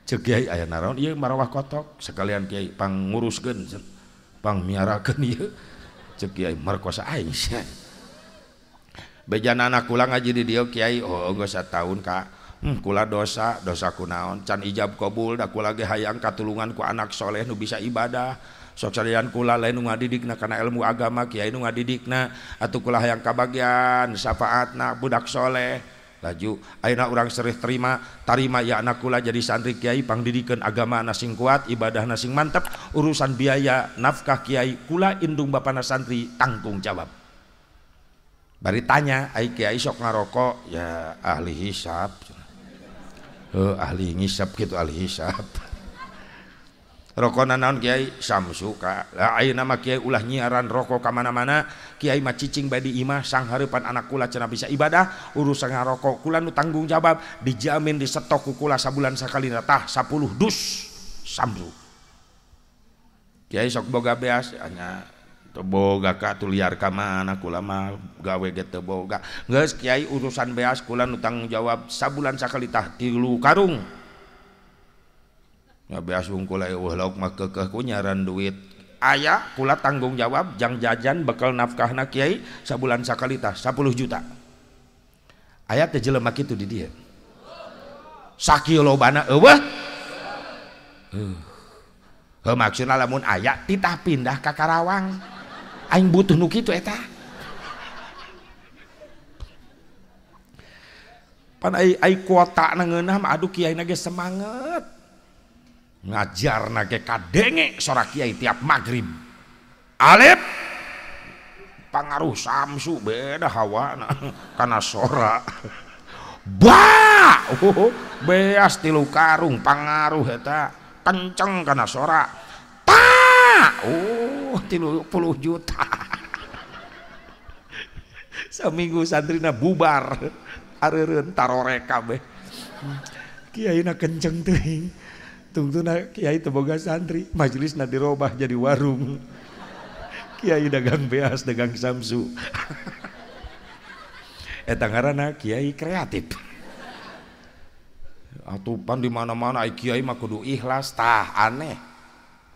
Ceuk kiai aya naraon ieu marawah kotok sekalian kiai pangnguruskeun pangmiarakeun ieu. Ceuk kiai markosa aing sia. Bejana anak kula ngaji di dieu kiai oh geus sataun ka. Kula dosa, dosa kunaon can ijab qabul da kula ge hayang katulungan ku anak soleh nu bisa ibadah. Sok salian kula lain nu ngadidikna kana ilmu agama kiai nu ngadidikna atuh kula hayang kabagian syafaatna budak soleh. Laju ayeuna urang serih terima tarima ya anak kula jadi santri kiai pangdidikeun agama na sing kuat ibadahna sing mantep urusan biaya nafkah kiai kula indung bapana santri tanggung jawab. Bari tanya ai kiai sok ngarokok ya ahli hisab. Heuh ahli ngisap kitu ahli hisab. Rokona naon kiai samsu ka. Lah ayeuna mah kiai ulah nyiaran rokok ka mana-mana, kiai mah cicing bae di imah sanghareupan anak kula cenah bisa ibadah, urusan ngarokok kula nu tanggung jawab, dijamin disetok ku kula sabulan sakali tah 10 dus samsu. Kiai sok boga beas nya teu boga ka atuh liar ka mana kula mah gawe ge teu boga. Geus kiai urusan beas kula nu tanggung jawab sabulan sakali tah 3 karung. Ya beas wungkul eueuh lauk mah keukeuh ku nyaran duit. Aya kula tanggung jawab jang jajan bekal nafkahna kiai sabulan sakali tah 10 juta. Aya teh jelema kitu di dieu. Sakieu lobana eueuh. Heuh maksudna lamun aya titah pindah ka Karawang. Aing butuh nu kitu eta. Pan ai kuota na ngeunah mah aduh kiai na ge semangat. Ngajarna ge kadenge sora kiai tiap magrib. Alif pangaruh samsu beda hawana kana sora. Ba, beas 3 karung pangaruh eta kenceng kana sora. Ta, 30 juta. Seminggu santrina bubar, areureun tarorek kabeh. Kiaina kenceng teuing. Tungtuna kiai teu boga santri, majelisna dirobah jadi warung. Kiai dagang beas, dagang samsu. Eta ngaranna kiai kreatif. Atupan di mana-mana ai kiai mah kudu ikhlas tah aneh.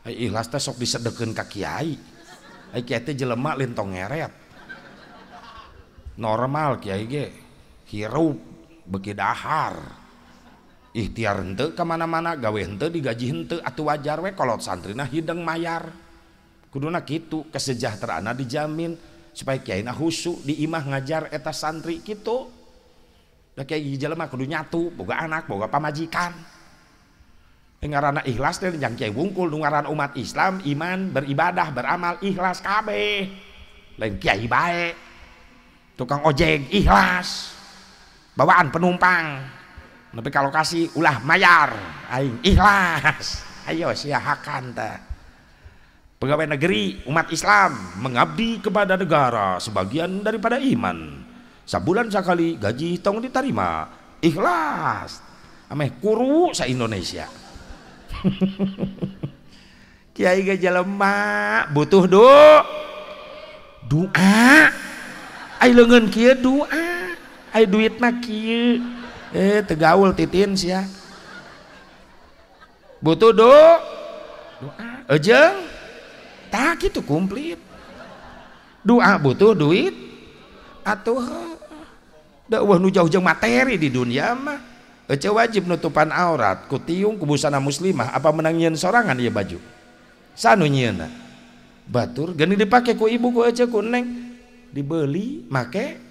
Ai ikhlas teh sok disedekeun ka kiai. Ai kiai teh jelema lain tong ngeret. Normal kiai ge hirup beuki dahar. Ikhtiar henteu ka mana-mana, gawe henteu digaji henteu atuh wajar we kolot santrina hideng mayar. Kuduna kitu kesejahteraanna dijamin supaya kiaina khusyuk di imah ngajar eta santri kitu. Da kiai jelema kudu nyatu, boga anak, boga pamajikan. Ngaranna ikhlas teh jang kiai wungkul nu ngaran umat Islam, iman, beribadah, beramal ikhlas kabeh. Lain kiai bae. Tukang ojek ikhlas. Bawaan penumpang. Tapi kalau kasih ulah mayar, aing ikhlas. Ayo sia hakan teh. Pegawai negeri umat Islam mengabdi kepada negara sebagian daripada iman. Sabulan sekali gaji tong diterima, ikhlas. Ameh kuru sa Indonesia. Kiai ge jelema butuh doa. Ai leungeun kieu doa, ai duitna kieu. Tegaul titin sia. Butuh doa. Ejeng tak gitu komplit. Doa butuh duit atuh da eueuh nu jauh jeung materi di dunia mah. Ece wajib nutupan aurat ku tiung ku busana muslimah apa menang nyieun sorangan ieu baju. Sanu nyieunna. Batur geuning dipake ku ibu ku ece ku neng dibeli make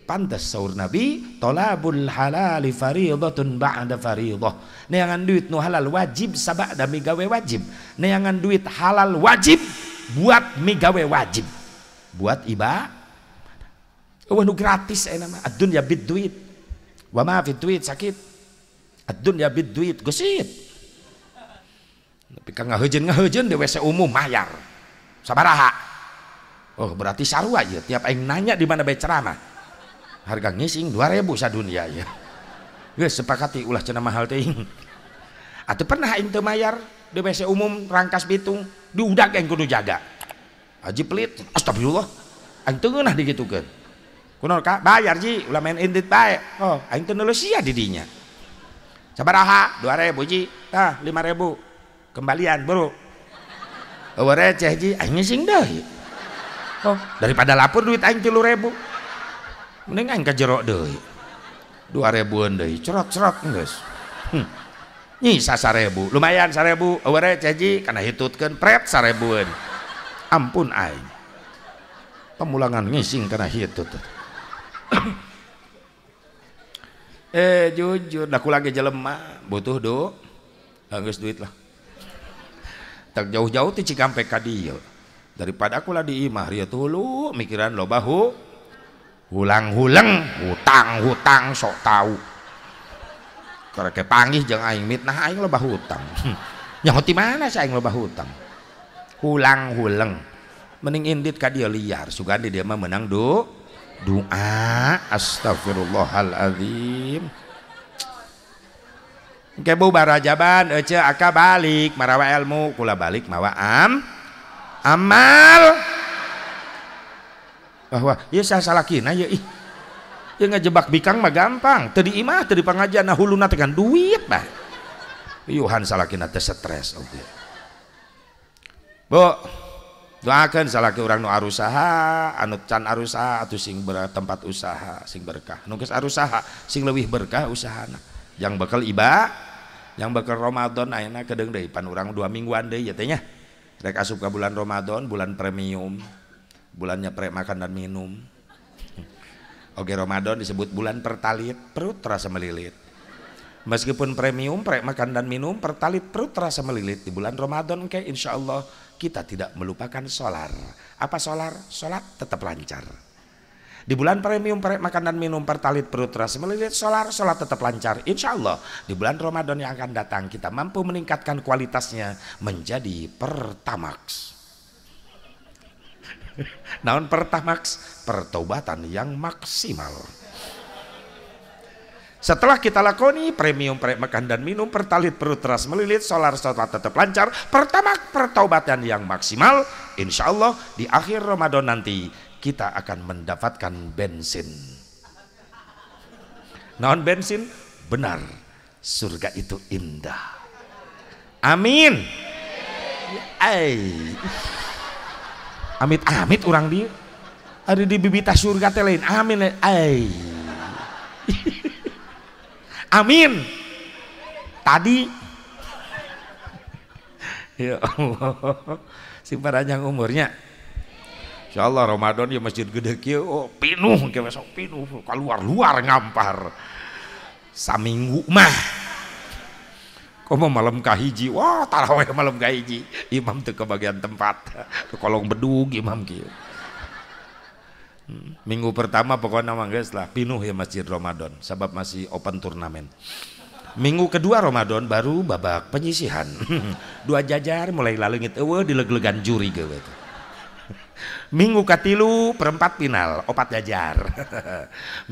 pantes saur Nabi tolabul halali fariidatun ba'da fariidah. Neangan duit nu halal wajib sabada migawe wajib. Neangan duit halal wajib buat migawe wajib. Buat iba eueuh nu gratis aya mah ad-dunya bid duit. Wa ma fi duit sakit. Ad-dunya bid duit gesit. Tapi ka ngaheujeun di WC umum mayar. Sabaraha? Oh berarti sarua ieu tiap aing nanya di mana bae ceramah. Harga ngising 2000 sadunia ya. Geus sepakati ulah cenah mahal teuing. Atuh pernah aing teu mayar di WC umum Rangkas Bitung, diudag aing kudu jaga. Haji pelit, astagfirullah. Aing teu ngeunah digitukeun. Kunaon ka? Bayar ji, ulah main indit bae. Oh, aing teu neuleuh sia di dinya. Sabaraha? 2000 ji. Tah, 5000. Kembalian, bro. Eueuh receh ji, aing ngising deui. Oh, daripada lapor duit aing 3000. Mending aing ka jero deui. 2000-an deui, cerot-cerot geus. Nyisa 1000, lumayan 1000, eueuh receh ji kana hitutkeun pret 1000-an. Ampun aing. Pemulangan ngising kana hitut. Jujur, da kula ge jelema butuh do. Geus duit lah. Tak jauh-jauh ti Cikampek ka dieu. Daripada kula di imah rieu hulu mikiran loba hulang-huleng, hutang-hutang sok tahu. Karek panggih jeung aing mitnah aing loba hutang. Nyaho ti mana sih aing loba hutang? Hulang-huleng. Mending indit ka dieu liar, sugan di dieu mah menang doa. Astagfirullahaladzim. Engke bubar rajaban ece aka balik marawa ilmu, kula balik mawa amal. Bahwa ieu sasalakina ieu ih. Ieu ngajebak bikang mah gampang, teu di imah teu di pangajian nah huluna teh kan duit bah. Yuhan salakina teh stres oge. Bu, doakeun salaki urang nu arusaha, anu can arusaha atuh sing tempat usaha sing berkah. Nu geus arusaha sing leuwih berkah usahana. Yang bakal iba, yang bakal Ramadan ayeuna kedeung deui pan urang 2 mingguan deui ya teh nya. Rek asup ka bulan Ramadan, bulan premium. Bulannya pre makan dan minum. Oge Ramadan disebut bulan pertalit, perut terasa melilit. Meskipun premium, prek makan dan minum, pertalit perut terasa melilit di bulan Ramadan ke insya Allah kita tidak melupakan solar. Apa solar? Solat tetap lancar. Di bulan premium, prek makan dan minum, pertalit perut terasa melilit, solar, solat tetap lancar. Insya Allah di bulan Ramadan yang akan datang kita mampu meningkatkan kualitasnya menjadi Pertamax. Naon Pertamax? Pertobatan yang maksimal. Setelah kita lakoni premium prek makan dan minum, pertalit perut terasa melilit, solar solat tetap lancar, Pertamax pertobatan yang maksimal, insya Allah di akhir Ramadan nanti kita akan mendapatkan bensin. Naon bensin? Benar, surga itu indah. Amin. Ai. Amit-amit orang dia ada di bibita surga teh lain. Amin. Ai. Amin. Tadi ya Allah, sing panjang umurnya. Insyaallah Ramadan ya masjid gede kieu oh pinuh ke besok pinuh keluar-luar ngampar. Saminggu mah. Komo malam kahiji, wah taraweh malam kahiji, imam teu kebagian tempat, kolong bedug imam kieu. Minggu pertama pokoknya mah geus lah pinuh ya masjid Ramadan, sebab masih open turnamen. Minggu kedua Ramadan baru babak penyisihan. Dua jajar mulai laleungit eueuh dileg-legan juri geus. Minggu katilu perempat final, opat jajar.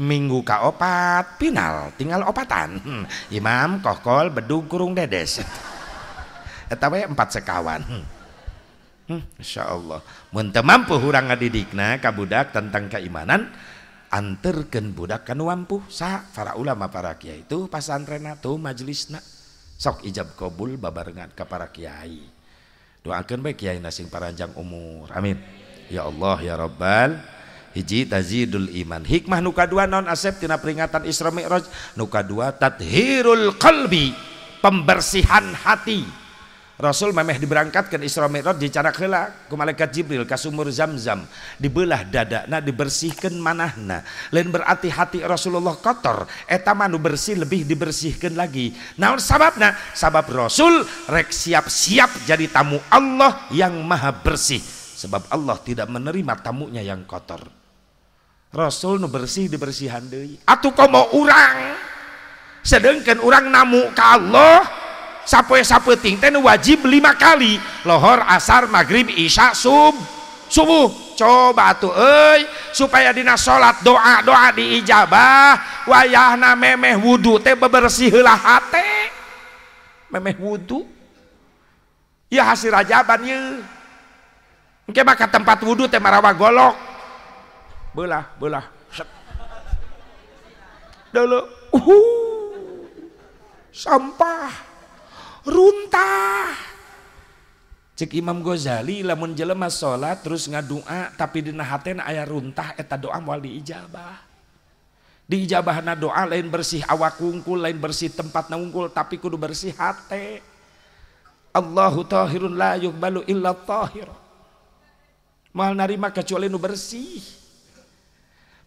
Minggu kaopat final, tinggal opatan. Imam kokol bedug kurung dedes. Eta we empat sekawan. Insyaallah. Mun teu mampu urang ngadidikna ka budak tentang keimanan, anterkeun budak ka nu mampu. Saha para ulama para kiai itu pasantrenna tuh majelisna. Sok ijab kabul babarengan ka para kiai. Doakeun bae kiai sing paranjang umur. Amin. Ya Allah ya Rabbal. Hiji tazidul iman. Hikmah nu kadua non asep tina peringatan Isra Mi'raj, nu kadua tathirul qalbi, pembersihan hati. Rasul memeh diberangkatkan Isra Mi'raj dicarak heula ku malaikat Jibril ka sumur Zamzam, dibelah dadana, dibersihkeun manahna. Lain berarti hati Rasulullah kotor, eta mah nu bersih lebih dibersihkeun lagi. Naon sababna? Sabab Rasul rek siap-siap jadi tamu Allah yang maha bersih. Sebab Allah tidak menerima tamunya yang kotor. Rasul nu bersih dibersihan deui. Atuh komo urang? Sedengkeun urang namu ka Allah sapoe sapeuting teh nu wajib 5 kali, lohor, asar, maghrib, isya, subuh. Coba atuh euy supaya dina salat doa-doa diijabah, wayahna memeh wudu teh bebersih heula hate. Memeh wudu ya hasil rajaban ye. Engke mah ka tempat wudu teh marawa golok. Belah, belah. Set. Deuleu. Sampah. Runtah. Cek Imam Ghazali lamun jelema salat terus ngadua tapi dina hatena aya runtah eta doa moal diijabah. Diijabahna doa lain bersih awak wungkul, lain bersih tempatna wungkul, tapi kudu bersih hate. Allahu tahirun la yuqbalu illa tahir. Moal narima kecuali nu bersih.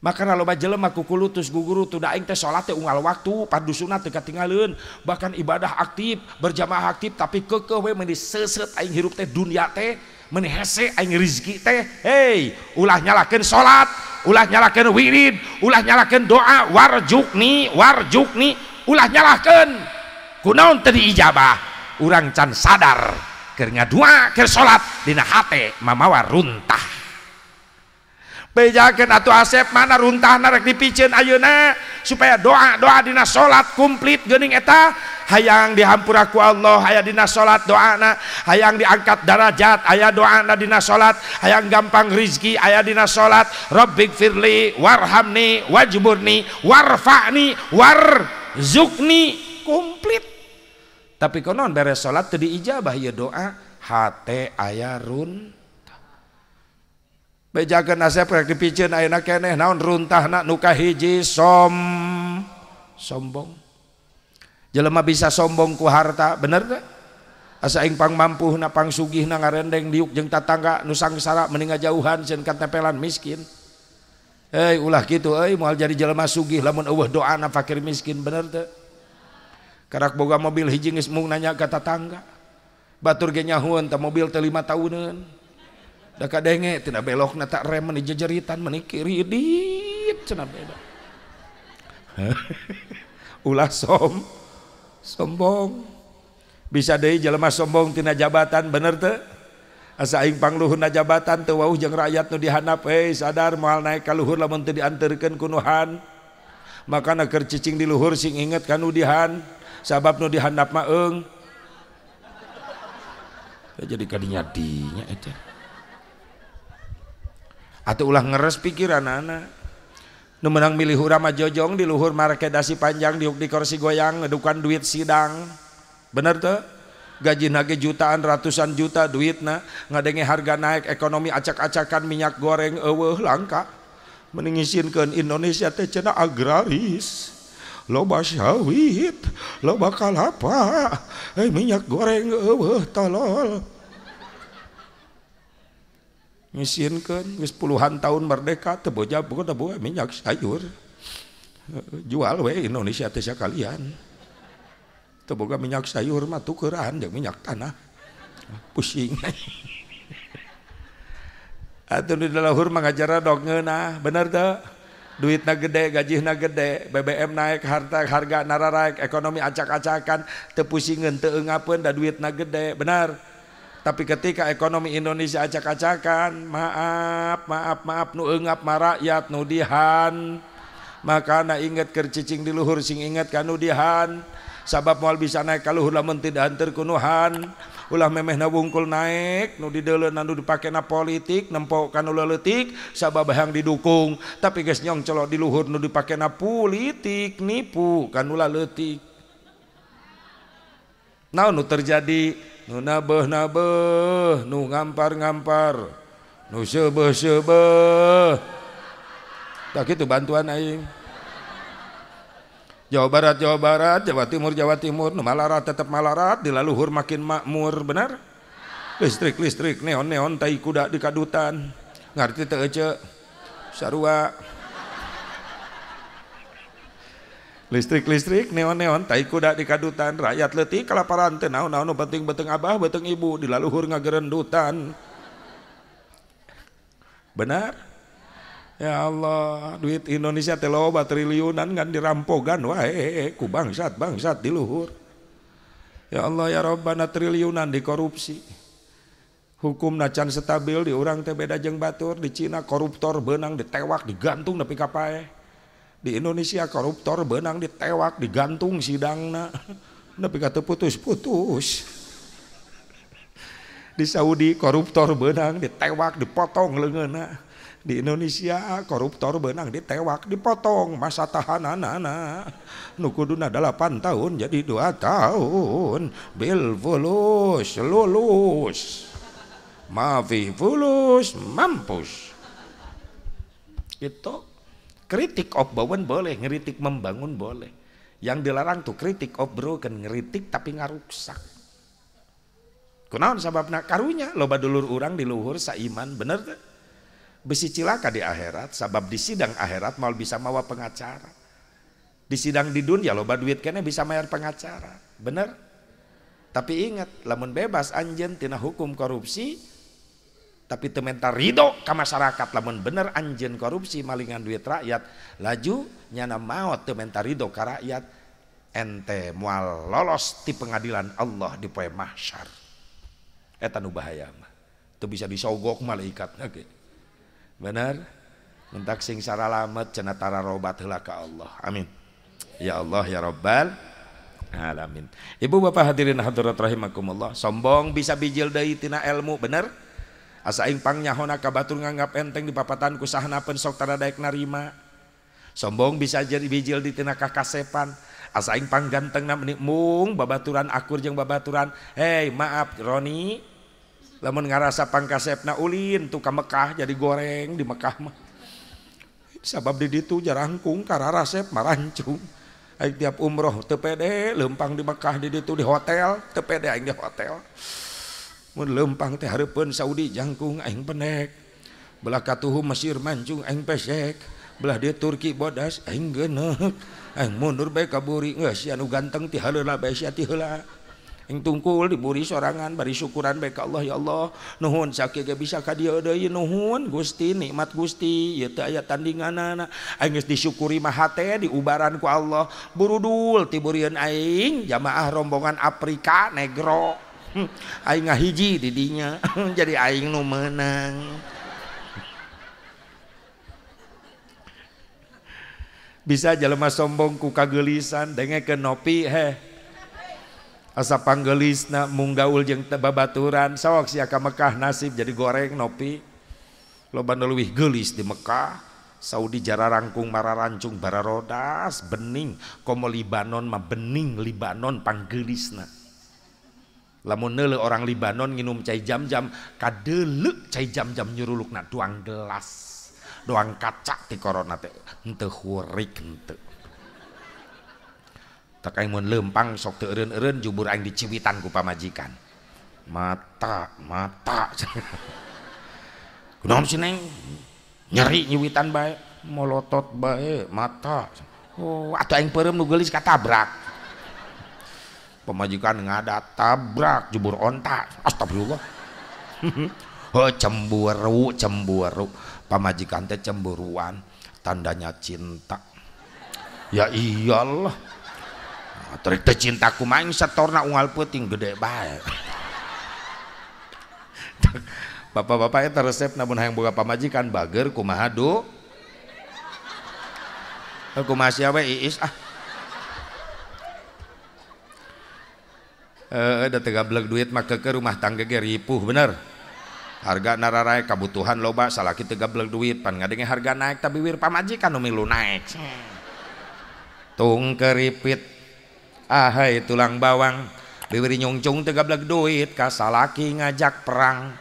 Maka loba jelema kukulutus gugurutu da aing teh salat teh unggal waktu, fardu sunat teu katinggaleun, bahkan ibadah aktif, berjamaah aktif, tapi keukeuh we meuni seuseut aing hirup teh dunia teh, meuni hese aing rizki teh. Hei, ulah nyalakeun salat, ulah nyalakeun wirid, ulah nyalakeun doa, warjukni, warjukni, ulah nyalakeun. Kunaon teu diijabah? Urang can sadar keur ngadua, keur salat dina hate mamawa runtah. Bejakeun atuh asep mana runtahna rek dipiceun ayeuna supaya doa-doa dina salat komplit geuning eta, hayang dihampura ku Allah aya dina salat doana, hayang diangkat darajat aya doana dina salat, hayang gampang rizki aya dina salat, Rabbighfirli warhamni wajburni warfa'ni warzukni, komplit. Tapi konon beres salat teu diijabah ieu doa, hate aya runtah. Bejakeun asep rek dipiceun ayeuna keneh naon runtahna nu kahiji sombong. Jelema bisa sombong ku harta, bener teh? Asa aing pang mampuhna pang sugihna ngarendeng diuk jeung tatangga nu sangsara mending ngajauhan sieun katempelan miskin. Hei ulah kitu euy moal jadi jelema sugih lamun eueuh doana fakir miskin bener teu? Karak boga mobil hiji geus mung nanya ka tatangga. Batur ge nyahueun teh mobil teh 5 tahuneun. Da kadenge tina belokna tak rem meuni jejeritan meuni kiridit cenah beda. Ulah sombong. Bisa deui jelema sombong tina jabatan bener teu? Asa aing pangluhurna jabatan teu wauh jeung rakyat nu dihandap hei sadar moal naik ka luhur lamun teu dianterkeun ku nu han. Makana keur cicing di luhur sing inget ka nu dihan sabab nu dihandap mah eung. Jadi kadinya dinya eta. Atuh ulah ngeres pikiranana. Nu meunang milih urang mah jojong di luhur marake dasi panjang diuk di kursi goyang ngedukan duit sidang. Bener teu? Gaji nage jutaan ratusan juta duitna ngadenge harga naik ekonomi acak-acakan minyak goreng eueuh langka. Mending ngisinkeun Indonesia teh cenah agraris. Loba sawit, loba kalapa, minyak goreng eueuh tolol. Ngisinkeun geus puluhan tahun merdeka teu boja boga minyak sayur. Jual we Indonesia teh sakalian. Teu boga minyak sayur mah tukeran jeung minyak tanah. Pusing. Atuh di luhur mah ngajaradog ngeunah, bener teu? Duitna gede, gajihna gede, BBM naik, harga nararaek, ekonomi acak-acakan, teu pusingeun, teu eungapeun da duitna gede, benar. Tapi ketika ekonomi Indonesia acak-acakan, maaf, maaf, maaf, nu eungap mah rakyat, nu dihan. Makana inget keur cicing di luhur sing inget ka nu dihan. Sabab moal bisa naik ka luhur lamun teu dianteur ku nu han. Ulah memehna wungkul naik nu dideuleuna nu dipakena politik nempo ka nu leutik sabab hayang didukung tapi geus nyongcolok di luhur nu dipakena politik nipu ka nu leutik. Naon nu terjadi? Nu nabeuh-nabeuh, nu ngampar-ngampar, nu seubeuh-seubeuh. Tah kitu bantuan aing. Jawa Barat, Jawa Barat, Jawa Timur, Jawa Timur, nu malarat tetap malarat, di laluhur makin makmur, benar? Listrik, listrik, neon, neon, tai kuda di kadutan. Ngarti teu ece? Sarua. Listrik, listrik, neon, neon, tai kuda di kadutan, rakyat leutik kalaparan teu naon-naon nu penting beuteung abah, beuteung ibu, di laluhur ngagerendutan. Benar? Ya Allah, duit Indonesia teh loba triliunan ngan dirampogan wae ku bangsat-bangsat di luhur. Ya Allah ya Rabbana triliunan dikorupsi. Hukumna can stabil di urang teh beda jeung batur, di Cina koruptor beunang ditewak digantung nepi ka paeh. Di Indonesia koruptor beunang ditewak digantung sidangna nepi ka teu putus-putus. Di Saudi koruptor beunang ditewak dipotong leungeunna. Di Indonesia koruptor beunang ditewak dipotong masa tahananana nu kuduna 8 tahun jadi 2 tahun bil fulus lulus mafi fulus mampus. Itu kritik of Bowen boleh, ngeritik membangun boleh. Yang dilarang tuh kritik of broken, ngeritik tapi ngaruksak. Kunaon sababna? Karunya loba dulur urang di luhur saiman, bener teu? Besi cilaka di akhirat, sabab di sidang akhirat mal bisa mawa pengacara. Di sidang di dunia loba duit kene bisa bayar pengacara, bener? Tapi ingat, lamun bebas anjeun tina hukum korupsi, tapi teu menta ridho ka masyarakat, lamun bener anjeun korupsi malingan duit rakyat, laju nyana maot teu menta ridho ka rakyat, ente moal lolos ti pengadilan Allah di poe mahsyar. Eta nu bahaya mah. Teu bisa disogok malaikatna ge. Bener? Mentak sing saralamet cenah tararobat heula ka Allah. Amin. Ya Allah ya Rabbal alamin. Ibu bapak hadirin hadirat rahimakumullah, sombong bisa bijil deui tina ilmu, bener? Asa aing pangnyahona ka batur nganggap enteng di papatan ku sahanapeun sok tara daek narima. Sombong bisa jadi bijil di tina kakasepan. Asa aing panggantengna meuni mung babaturan akur jeung babaturan. Hei, maaf Roni, lamun ngarasa pangkasepna ulin tuh ka Mekah jadi goreng di Mekah mah. Sabab di ditu jarangkung kararasep marancung. Aing tiap umroh teu pede leumpang di Mekah di ditu di hotel teu pede aing di hotel. Mun leumpang teh hareupeun Saudi jangkung aing penek. Belah katuhu Mesir mancung aing pesek. Belah dia Turki bodas aing geuneuk. Aing mundur bae ka buri geus sia nu ganteng ti haleula bae sia ti heula. Aing tungkul di buri sorangan bari syukuran bae ka Allah ya Allah. Nuhun sakieu ge bisa ka dieu deui nuhun Gusti nikmat Gusti ieu teh aya tandinganana. Aing geus disyukuri mah hate diubaran ku Allah. Burudul ti burieun aing jamaah rombongan Afrika negro. Aing ngahiji di dinya jadi aing nu meunang. Bisa jelema sombong ku kageulisan dengekeun nopi heh. Asa panggelisna mung gaul jeung babaturan sawak sia ka Mekah nasib jadi goreng nopi. Loba nu leuwih geulis di Mekah, Saudi jararangkung mararancung bararodas bening, komo Libanon mah bening Libanon panggelisna. Lamun neuleuh orang Libanon nginum cai jam-jam kadeuleuh cai jam-jam nyurulukna duang gelas, doang kaca ti corona teh henteu hurik henteu. Tak aing mun leumpang sok teu eureun-eureun jubur aing diciwitan ku pamajikan. Mata, mata. Kunaon si Neng? Nyeri nyiwitan bae, molotot bae, mata. Oh, atuh aing peureum nu geulis katabrak. Pamajikan ngada tabrak jubur onta. Astagfirullah. Oh, cemburu, cemburu. Pamajikan teh cemburuan, tandanya cinta. Ya iyalah. Tarik teh cintaku main setorna unggal peuting gede bae. Bapak-bapak eta resep namun hayang boga pamajikan bager kumaha du? Kumaha sia we iis ah. Da teu gableg duit mah ke rumah tangga ge ripuh bener. Harga nararae kabutuhan loba salaki teu gableg duit pan ngadenge harga naik tapi wir pamajikan nu milu naik. Tung keripit ahai tulang bawang bibir nyungcung teu gableg duit ka salaki ngajak perang.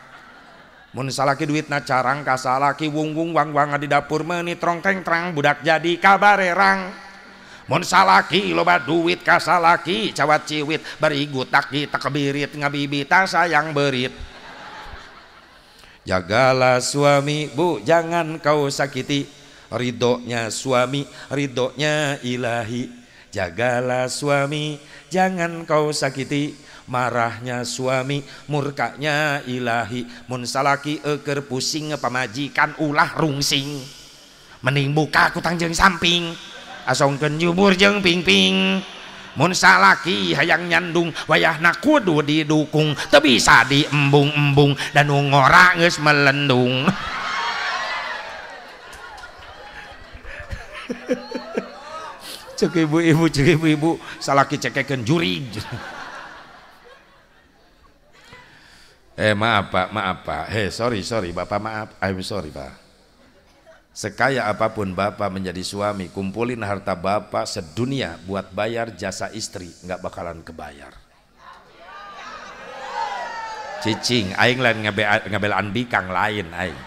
Mun salaki duitna carang ka salaki wung-wung wang-wang di dapur meuni trongkeng trang budak jadi kabarerang. Mun salaki loba duit ka salaki cawat ciwit bari gutak takbirit ngabibita sayang berit. Jagalah suami bu jangan kau sakiti, ridhonya suami ridhonya ilahi. Jagalah suami jangan kau sakiti, marahnya suami murkanya ilahi. Mun salaki eukeur pusing pamajikan ulah rungsing, mending buka kutang jeung samping asongkeun jubur jeung pingping. Mun salaki hayang nyandung wayahna kudu didukung, teu bisa diembung-embung dan nu ngora geus melendung. Cek ibu-ibu, cek ibu-ibu salaki cekekeun jurig. Maaf Pak, maaf Pak. Hey, sorry, sorry Bapak, maaf. I'm sorry Pak. Sekaya apapun Bapak menjadi suami, kumpulin harta Bapak sedunia buat bayar jasa istri, nggak bakalan kebayar. Cicing, aing lain ngabelaan bikang lain aing.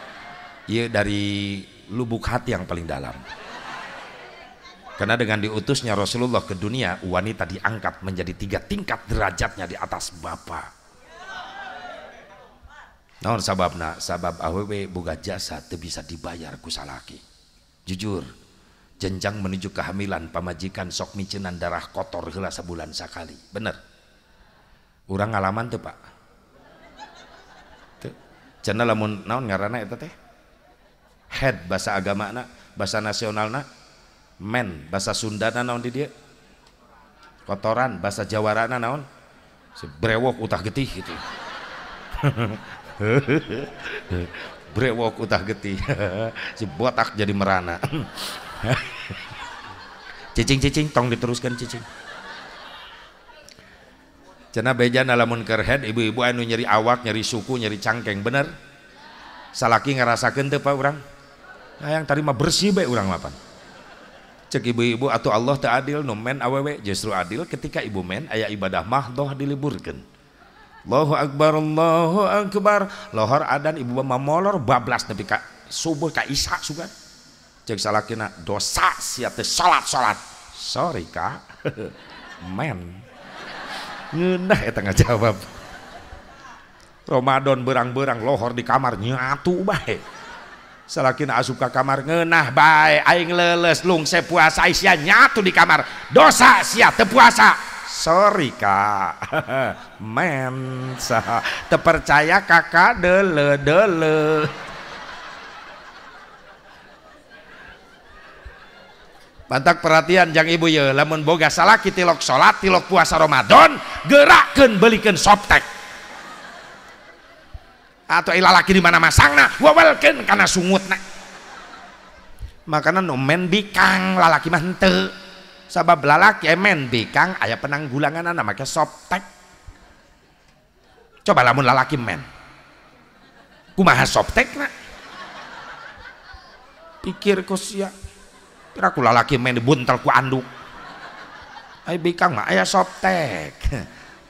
Ieu dari lubuk hati yang paling dalam. Karena dengan diutusnya Rasulullah ke dunia, wanita diangkat menjadi 3 tingkat derajatnya di atas bapak. Naon sababna? Sabab awewe boga jasa teu bisa dibayar ku salaki. Jujur, jenjang menuju kehamilan pamajikan sok micenan darah kotor heula sabulan sakali. Bener. Urang ngalaman teu, Pak? Teu. Cenah lamun naon ngaranna eta teh? Head bahasa agamana, bahasa nasionalna, men bahasa Sundana naon di dieu? Kotoran bahasa Jawarana naon? Si brewok utah getih gitu. Brewok utah getih. Si botak jadi merana. Cicing-cicing tong diteruskan cicing. Cenah bejana lamun keur head ibu-ibu anu nyeri awak, nyeri suku, nyeri cangkeng, bener? Salaki ngarasakeun teu Pak urang? Hayang tarima bersih bae urang mah pan. Cek ibu-ibu atau Allah teu adil nu men awewe, justru adil ketika ibu men aya ibadah mahdoh diliburkeun. Allahu akbar, Allahu akbar. Lohor adan ibu mah molor bablas nepi ka subuh ka isya sugan. Cek salakina dosa sia teh salat-salat. Sorry Kak. Men. Ngeunah eta ngajawab. Ramadan berang-berang lohor di kamar nyatu bae. Salakina asup ka kamar ngeunah bae aing leuleus lungse puasa sia nyatu di kamar. Dosa sia teu puasa. Sorry kak. Men teu percaya kakak deule deule. Bantak perhatian jang ibu ye, lamun boga salaki tilok salat, tilok puasa Ramadan, gerakkeun belikeun soptek. Atau lalaki di mana masangna, wawelkeun kana sungutna. Makana nu men bikang lalaki mah henteu. Sabab lalaki men bikang aya penanggulanganna make soptek. Coba lamun lalaki men. Kumaha soptekna? Pikir ku sia. Piraku lalaki men dibuntel ku anduk. Ai bikang mah aya soptek.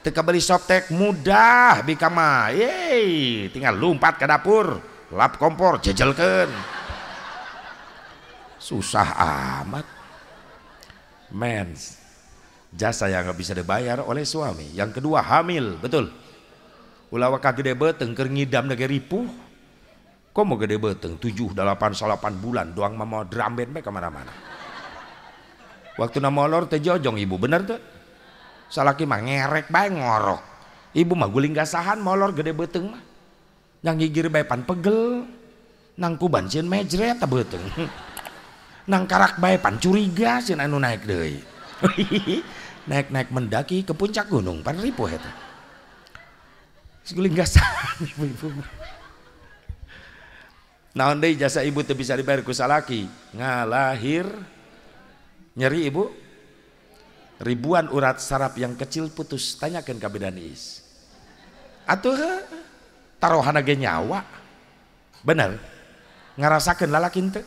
Teu kabeli soptek mudah bikang mah. Yeay, tinggal lompat ke dapur, lap kompor, jejelkeun. Susah amat. Mens, jasa yang nggak bisa dibayar oleh suami. Yang kedua hamil, betul. Ulah waka gede beuteung keur ngidam ge ripuh. Kok mau gede beuteung 7, 8, 9 bulan doang mah mau drum band bae kemana-mana. Waktu na molor teh jojong ibu, bener tuh. Salaki mah ngerek bae ngorok. Ibu mah guling gasahan molor gede beuteung mah. Yang gigir bae pan pegel. Nang kuban sieun mejret ta beuteung. Nang karak bae pan curiga sieun anu naik deui. Naik-naik mendaki ke puncak gunung pan ripuh eta. Guling gasahan ibu-ibu. Naon deui jasa ibu teu bisa dibayar ku salaki? Ngalahir nyeri ibu. Ribuan urat saraf yang kecil putus, tanyakan ka bidan is. Atuh taruhana ge nyawa. Bener? Ngarasakeun lalaki teu?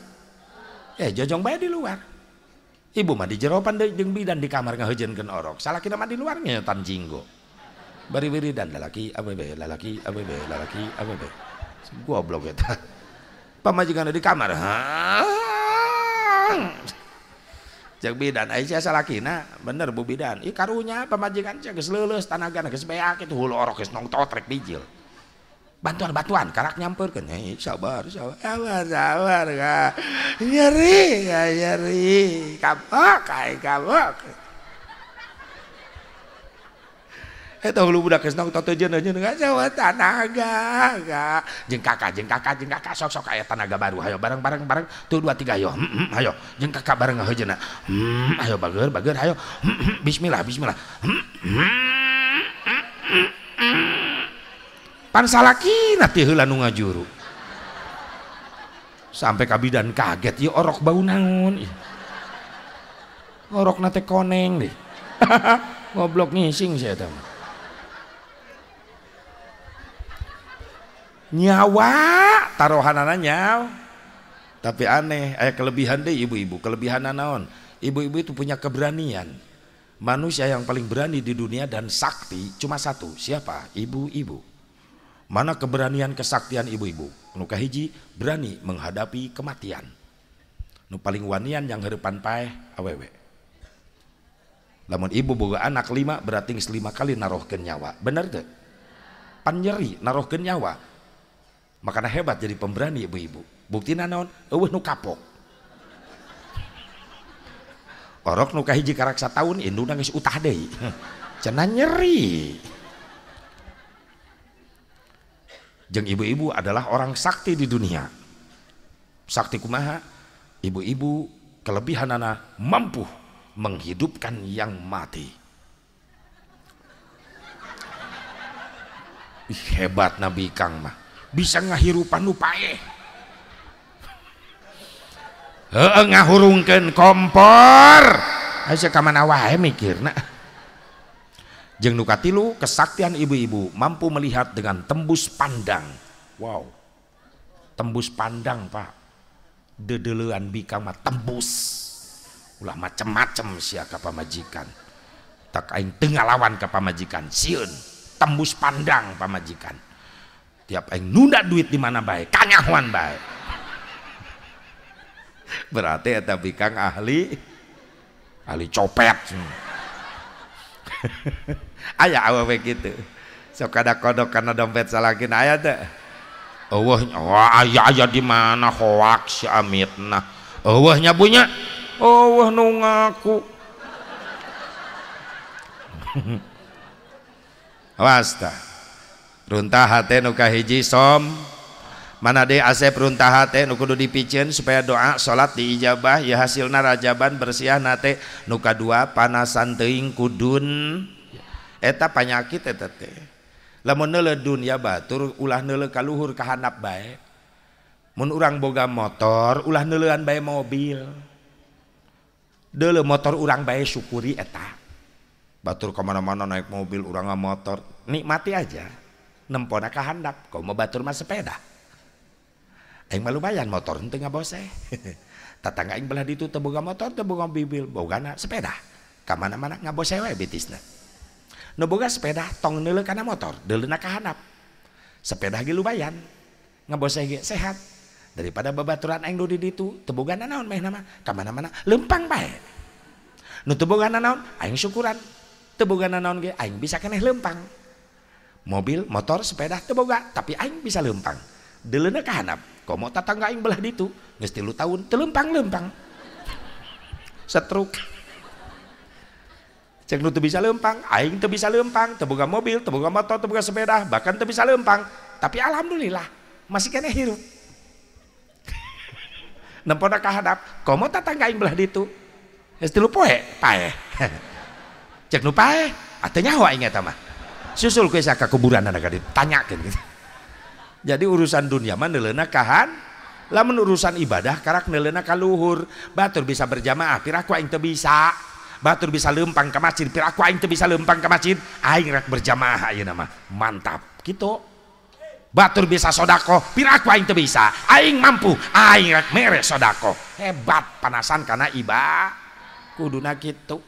Jojong bae di luar. Ibu mah di jero pan jeung bidan di kamar ngaheujeunkeun orok. Salakina mah di luar nyetan jinggo. Bari wiridan lalaki awewe, lalaki awewe, lalaki awewe. Goblok eta. Pamajikan di kamar. Cek bidan aisyah salakina bener bu bidan. Ih karunya pamajikan cek geus leuleus tanagana geus beak kitu hulu orok geus nongtot rek bijil. Bantuan-bantuan karak nyampeurkeun. Hei sabar sabar sabar ka. Nyeri nyeri kapok ai kapok. Eta hulu budak geus nongtot teu jeun geus tanaga ka. Jeung kakak jeung kakak jeung kakak sok-sok aya tanaga baru hayo bareng-bareng bareng 1 2 3 ayo hayo jeung kakak bareng ngaheujeunna ayo bager bager hayo bismillah bismillah pan salakina teh heula nu ngajuru sampai ka bidan kaget ieu orok bau naon orokna teh koneng deh goblok ngising sia eta mah. Nyawa taruhanana nyawa. Tapi aneh, aya kelebihan deh ibu-ibu. Kelebihan naon? Ibu-ibu itu punya keberanian. Manusia yang paling berani di dunia dan sakti cuma satu. Siapa? Ibu-ibu. Mana keberanian kesaktian ibu-ibu? Nu kahiji berani menghadapi kematian. Nu paling wanian yang heurepan paeh awewe. Lamun ibu boga anak 5 berarti geus 5 kali narohkeun nyawa. Bener teu? Pan nyeri narohkeun nyawa. Makanya hebat jadi pemberani ibu-ibu. Buktina naon? Eueuh nu kapok. Orok nu kahiji karak sataun indungna geus utah deui. Cenah nyeri. Jeung ibu-ibu adalah orang sakti di dunia. Sakti kumaha? Ibu-ibu kelebihanana mampu menghidupkan yang mati. Ih, hebat Nabi Kang mah. Bisa ngahirupan nu paeh. Heeh ngahurungkeun kompor. Aya ka mana wae mikirna. Jeung nu katilu kesaktian ibu-ibu mampu melihat dengan tembus pandang. Wow. Tembus pandang, Pak. Dedeleuan bikang mah tembus. Ulah macem-macem sia ka pamajikan. Tak aing teu ngalawan ka pamajikan, sieun. Tembus pandang pamajikan. Tiap aing nunda duit di mana bae, kanyahoan bae. Berarti eta bikang ahli copet. Aya awewe kitu. Sok kada kodok kana dompet salakina aya teu? Eueuh wah aya-aya di mana hoaks si amitna. Eueuh nya bunya. Eueuh nu ngaku. Awas tah. Runtah hate nu kahiji som. Mana deui asep runtah hate nu kudu dipiceun supaya doa salat diijabah ya hasilna rajaban bersiah nate. Nu kadua panasan teuing kudun. Eta panyakit eta teh. Lamun neuleuh dunya batur ulah neuleuh ka luhur ka handap bae. Mun urang boga motor ulah neuleuhan bae mobil. Deuleu motor urang bae syukuri eta. Batur ka mana-mana naik mobil urang motor, nikmati aja. Nempona ka handap, komo batur mah sepeda. Aing mah lumayan motor henteu ngaboseh. Tatangga aing belah ditu teu boga motor, teu boga mobil, bogana sepeda. Ka mana-mana ngaboseh we bitisna. Nu boga sepeda tong neuleuh kana motor, deuleuna ka handap. Sepeda ge lumayan, ngaboseh ge sehat. Daripada babaturan aing nu di ditu, teu boga nanaon meh nama, ka mana-mana leumpang bae. Nu teu boga nanaon aing syukuran. Teu boga nanaon ge aing bisa keneh leumpang. Mobil, motor, sepeda teu boga, tapi aing bisa leumpang. Deuleuna ka handap. Komo tatangga aing belah ditu, geus 3 tahun teu leumpang-leumpang. Setruk. Cek nu teu bisa leumpang, aing teu bisa leumpang, teu boga mobil, teu boga motor, teu boga sepeda, bahkan teu bisa leumpang, tapi alhamdulillah masih keneh hirup. Nempona ka handap, komo tatangga aing belah ditu, geus 3 poe paeh. Cek nu paeh, atuh nyaho aing eta mah. Susul ku ka kuburan ka ditanyakeun gitu. Jadi urusan dunia mah neuleuna kahan, lamun urusan ibadah karak neuleuna ka luhur. Batur bisa berjamaah, piraku aing teu bisa. Batur bisa leumpang ka masjid, piraku aing teu bisa leumpang ka masjid, aing rek berjamaah ayeuna mah. Mantap kitu. Batur bisa sodako, piraku aing teu bisa, aing mampu, aing rek mere sodako. Hebat panasan kana ibadah. Kuduna kitu.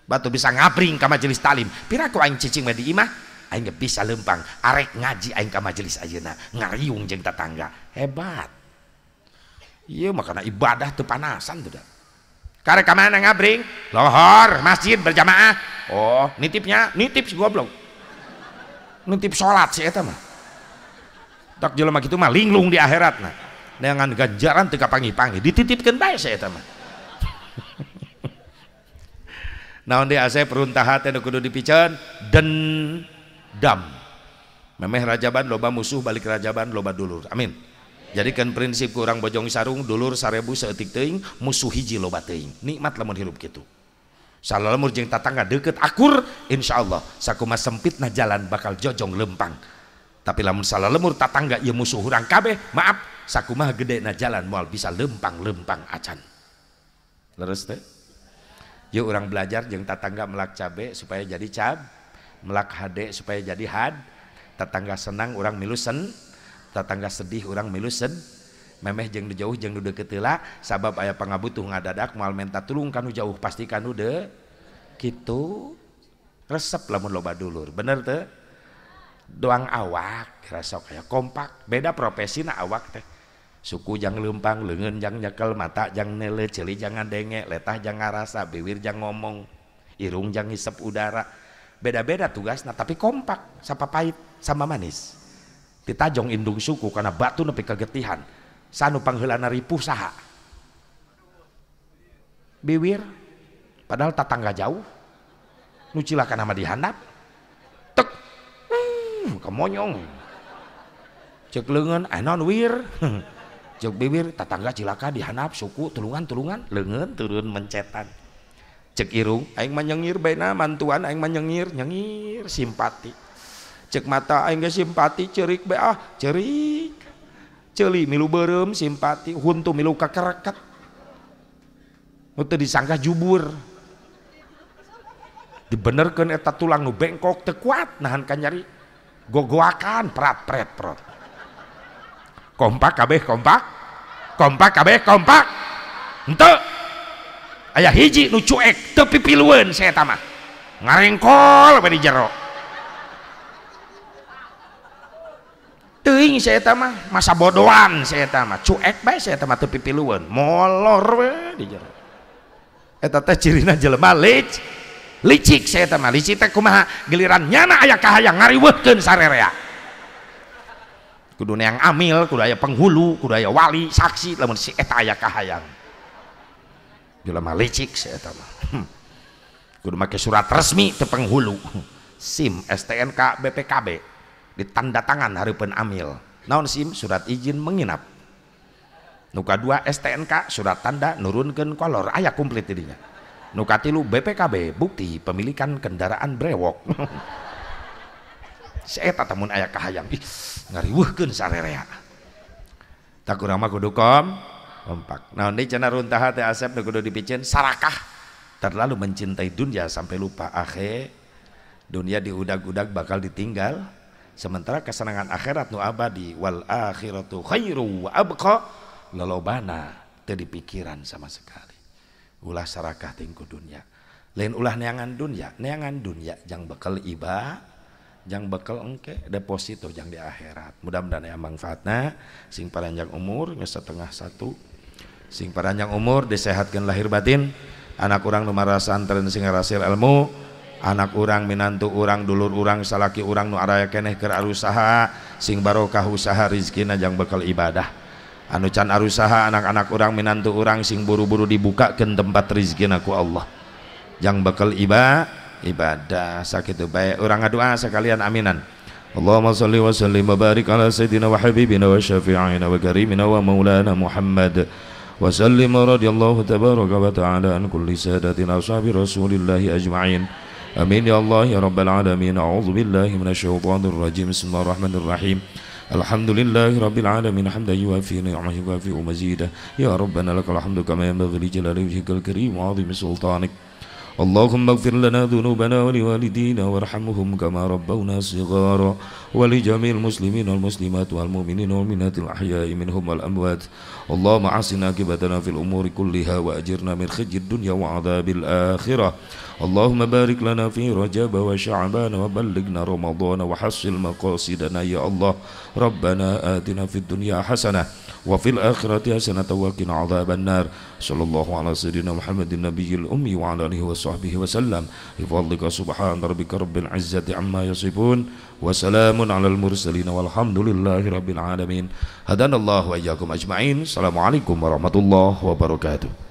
Batur bisa ngabring ka majelis talim, piraku aing cicing mah di imah, aing bisa leumpang, arek ngaji aing ka majelis ayeuna, ngariung jeung tatangga. Hebat. Ieu mah kana ibadah teu panasan teu da. Karek ka mana ngabring? Lohor, masjid berjamaah. Oh, nitipnya, nitip si goblok. Nitip salat si eta mah. Tak jelema kitu mah linglung di akhiratna. Neangan ganjaran teu kapanggih-panggih, dititipkeun bae si eta mah. Naon deui asep runtah hate nu kudu dipiceun? Dendam. Memeh rajaban loba musuh, balik rajaban loba dulur. Amin. Jadikan prinsip kurang bojong sarung dulur 1000 saeutik teuing, musuh hiji loba teuing. Nikmat lamun hirup kitu. Salalamur jeung tatangga deukeut akur, insyaallah sakumaha sempitna jalan bakal jojong lempang. Tapi lamun salalemur tatangga ieu musuh urang kabeh, maaf, sakumaha gedena jalan moal bisa lempang-lempang acan. Leres teh? Yuk urang belajar jeung tatangga melak cabe supaya jadi cab, melak hade supaya jadi had. Tatangga senang urang milu sen, tatangga sedih urang milu sen. Memeh jeung nu jauh jeung nu deukeut heula, sabab aya pangabutuh ngadadak moal menta tulung kanu jauh pasti kanu de kitu. Resep lamun loba dulur, bener teu? Doang awak rasok aya kompak, beda profesina awak teh. Suku jang leumpang, leungeun jang nyekel, mata jang neuleuh, ceuli jang ngadenge, letah jang ngarasa, bibir jang ngomong, irung jang ngisep udara. Beda-beda tugasna tapi kompak, sapa pahit sama manis. Ditajong indung suku karena batu nepi kegetihan. Sanu pangheulana ripuh saha? Biwir. Padahal tatangga jauh. Nu cilaka nama dihandap. Tek. Kemonyong. Cek leungeun naon wir. Cek bibir tatangga cilaka dihandap suku tulungan-tulungan leungeun turun mencetan. Cek irung aing mah nyengir baena mantuan aing mah nyengir, nyengir simpati. Cek mata aing ge simpati ceurik bae ah, ceurik. Ceuli milu beureum simpati, huntu milu kakereket. Nu teu disangka jubur. Dibenerkeun eta tulang nu bengkok teu kuat nahan ka nyari. Gogoakan prat pret prot. Kompak kabeh kompak. Kompak kabeh kompak. Henteu. Aya hiji nu cuek teu pipilueun saya eta mah. Ngarengkol we di jero. Teuing saya eta mah masa bodohan saya eta mah cuek bae saya eta mah teu pipilueun molor we di jero. Eta teh cirina jelema licik saya eta mah. Licik teh kumaha giliran nyana aya kahayang ngariweuhkeun sarerea. Kudu neang amil, kudu aya penghulu, kudu aya wali, saksi lamun si eta aya kahayang. Jelema licik si eta mah. Kudu make surat resmi teu penghulu. SIM, STNK, BPKB ditanda tangan hareupeun amil. Naon SIM? Surat izin menginap. Nu kadua STNK, surat tanda nurunkeun kolor, aya komplit didinya. Nu katilu BPKB, bukti pemilikan kendaraan brewok. Si eta tamun aya kahayang, ih ngariweuhkeun sarerea. Tak urang mah kudu kompak. Naon deui cenah runtaha teh Asep nu kudu dipiceun sarakah, terlalu mencintai dunia sampai lupa akhir. Dunia diudag-udag bakal ditinggal, sementara kesenangan akhirat nu abadi wal akhiratu khairu wa abqa lolobana teu dipikiran sama sekali. Ulah sarakah tingku dunia, lain ulah neangan dunia, neangan dunia jang bekal iba, jang bekal engke deposito jang di akhirat. Mudah-mudahan aya manfaatna, sing paranjang umur geus 12:30, sing paranjang umur disehatkeun lahir batin, anak urang nu marasantren sing ngarasil ilmu, anak urang minantu urang dulur urang salaki urang nu araya keneh keur arusaha sing barokah usaha rizkina jang bekal ibadah. Anu can arusaha anak-anak urang minantu urang sing buru-buru dibukakeun tempat rizkina ku Allah jang bekal ibadah. Sakitu bae urang ngadua sekalian aminan. Allahumma shalli wa sallim wa barik ala sayyidina wa habibina wa syafi'ina wa karimina wa maulana Muhammad wa sallim radhiyallahu tabaraka wa ta'ala an kulli sadatina ashabi rasulillahi ajma'in. Amin ya Allah ya rabbal alamin. A'udzu billahi minasyaitonir rajim. Bismillahirrahmanirrahim. Alhamdulillahi rabbil alamin hamdan yuwafi ni'amahu yukafi mazidah. Ya rabbana lakal hamdu kama yanbaghi li jalali wajhikal karim wa 'azimi sultanik. Allahumma ighfir lana dhunubana wa liwalidina warhamhum kama rabbawna shighara wa li jami'il muslimin wal muslimat wal mu'minin wal mu'minatil ahya'i minhum wal amwat. Allahumma ahsin aqibatana fil umuri kulliha wa ajirna min khizyid dunya wa 'adzabil akhirah. Allahumma barik lana fi Rajab wa Sya'ban wa ballighna Ramadhan wa hassil maqasidana ya Allah. Rabbana atina fid dunya hasanah wa fil akhirati hasanah wa qina adzaban nar. Sallallahu ala sayyidina Muhammadin nabiyil ummi wa ala alihi wa sahbihi wa sallam. Bi fadlika subhana rabbika rabbil izzati amma yasifun wa salamun alal mursalin walhamdulillahi rabbil alamin. Hadanallahu wa iyyakum ajmain. Assalamualaikum warahmatullahi wabarakatuh.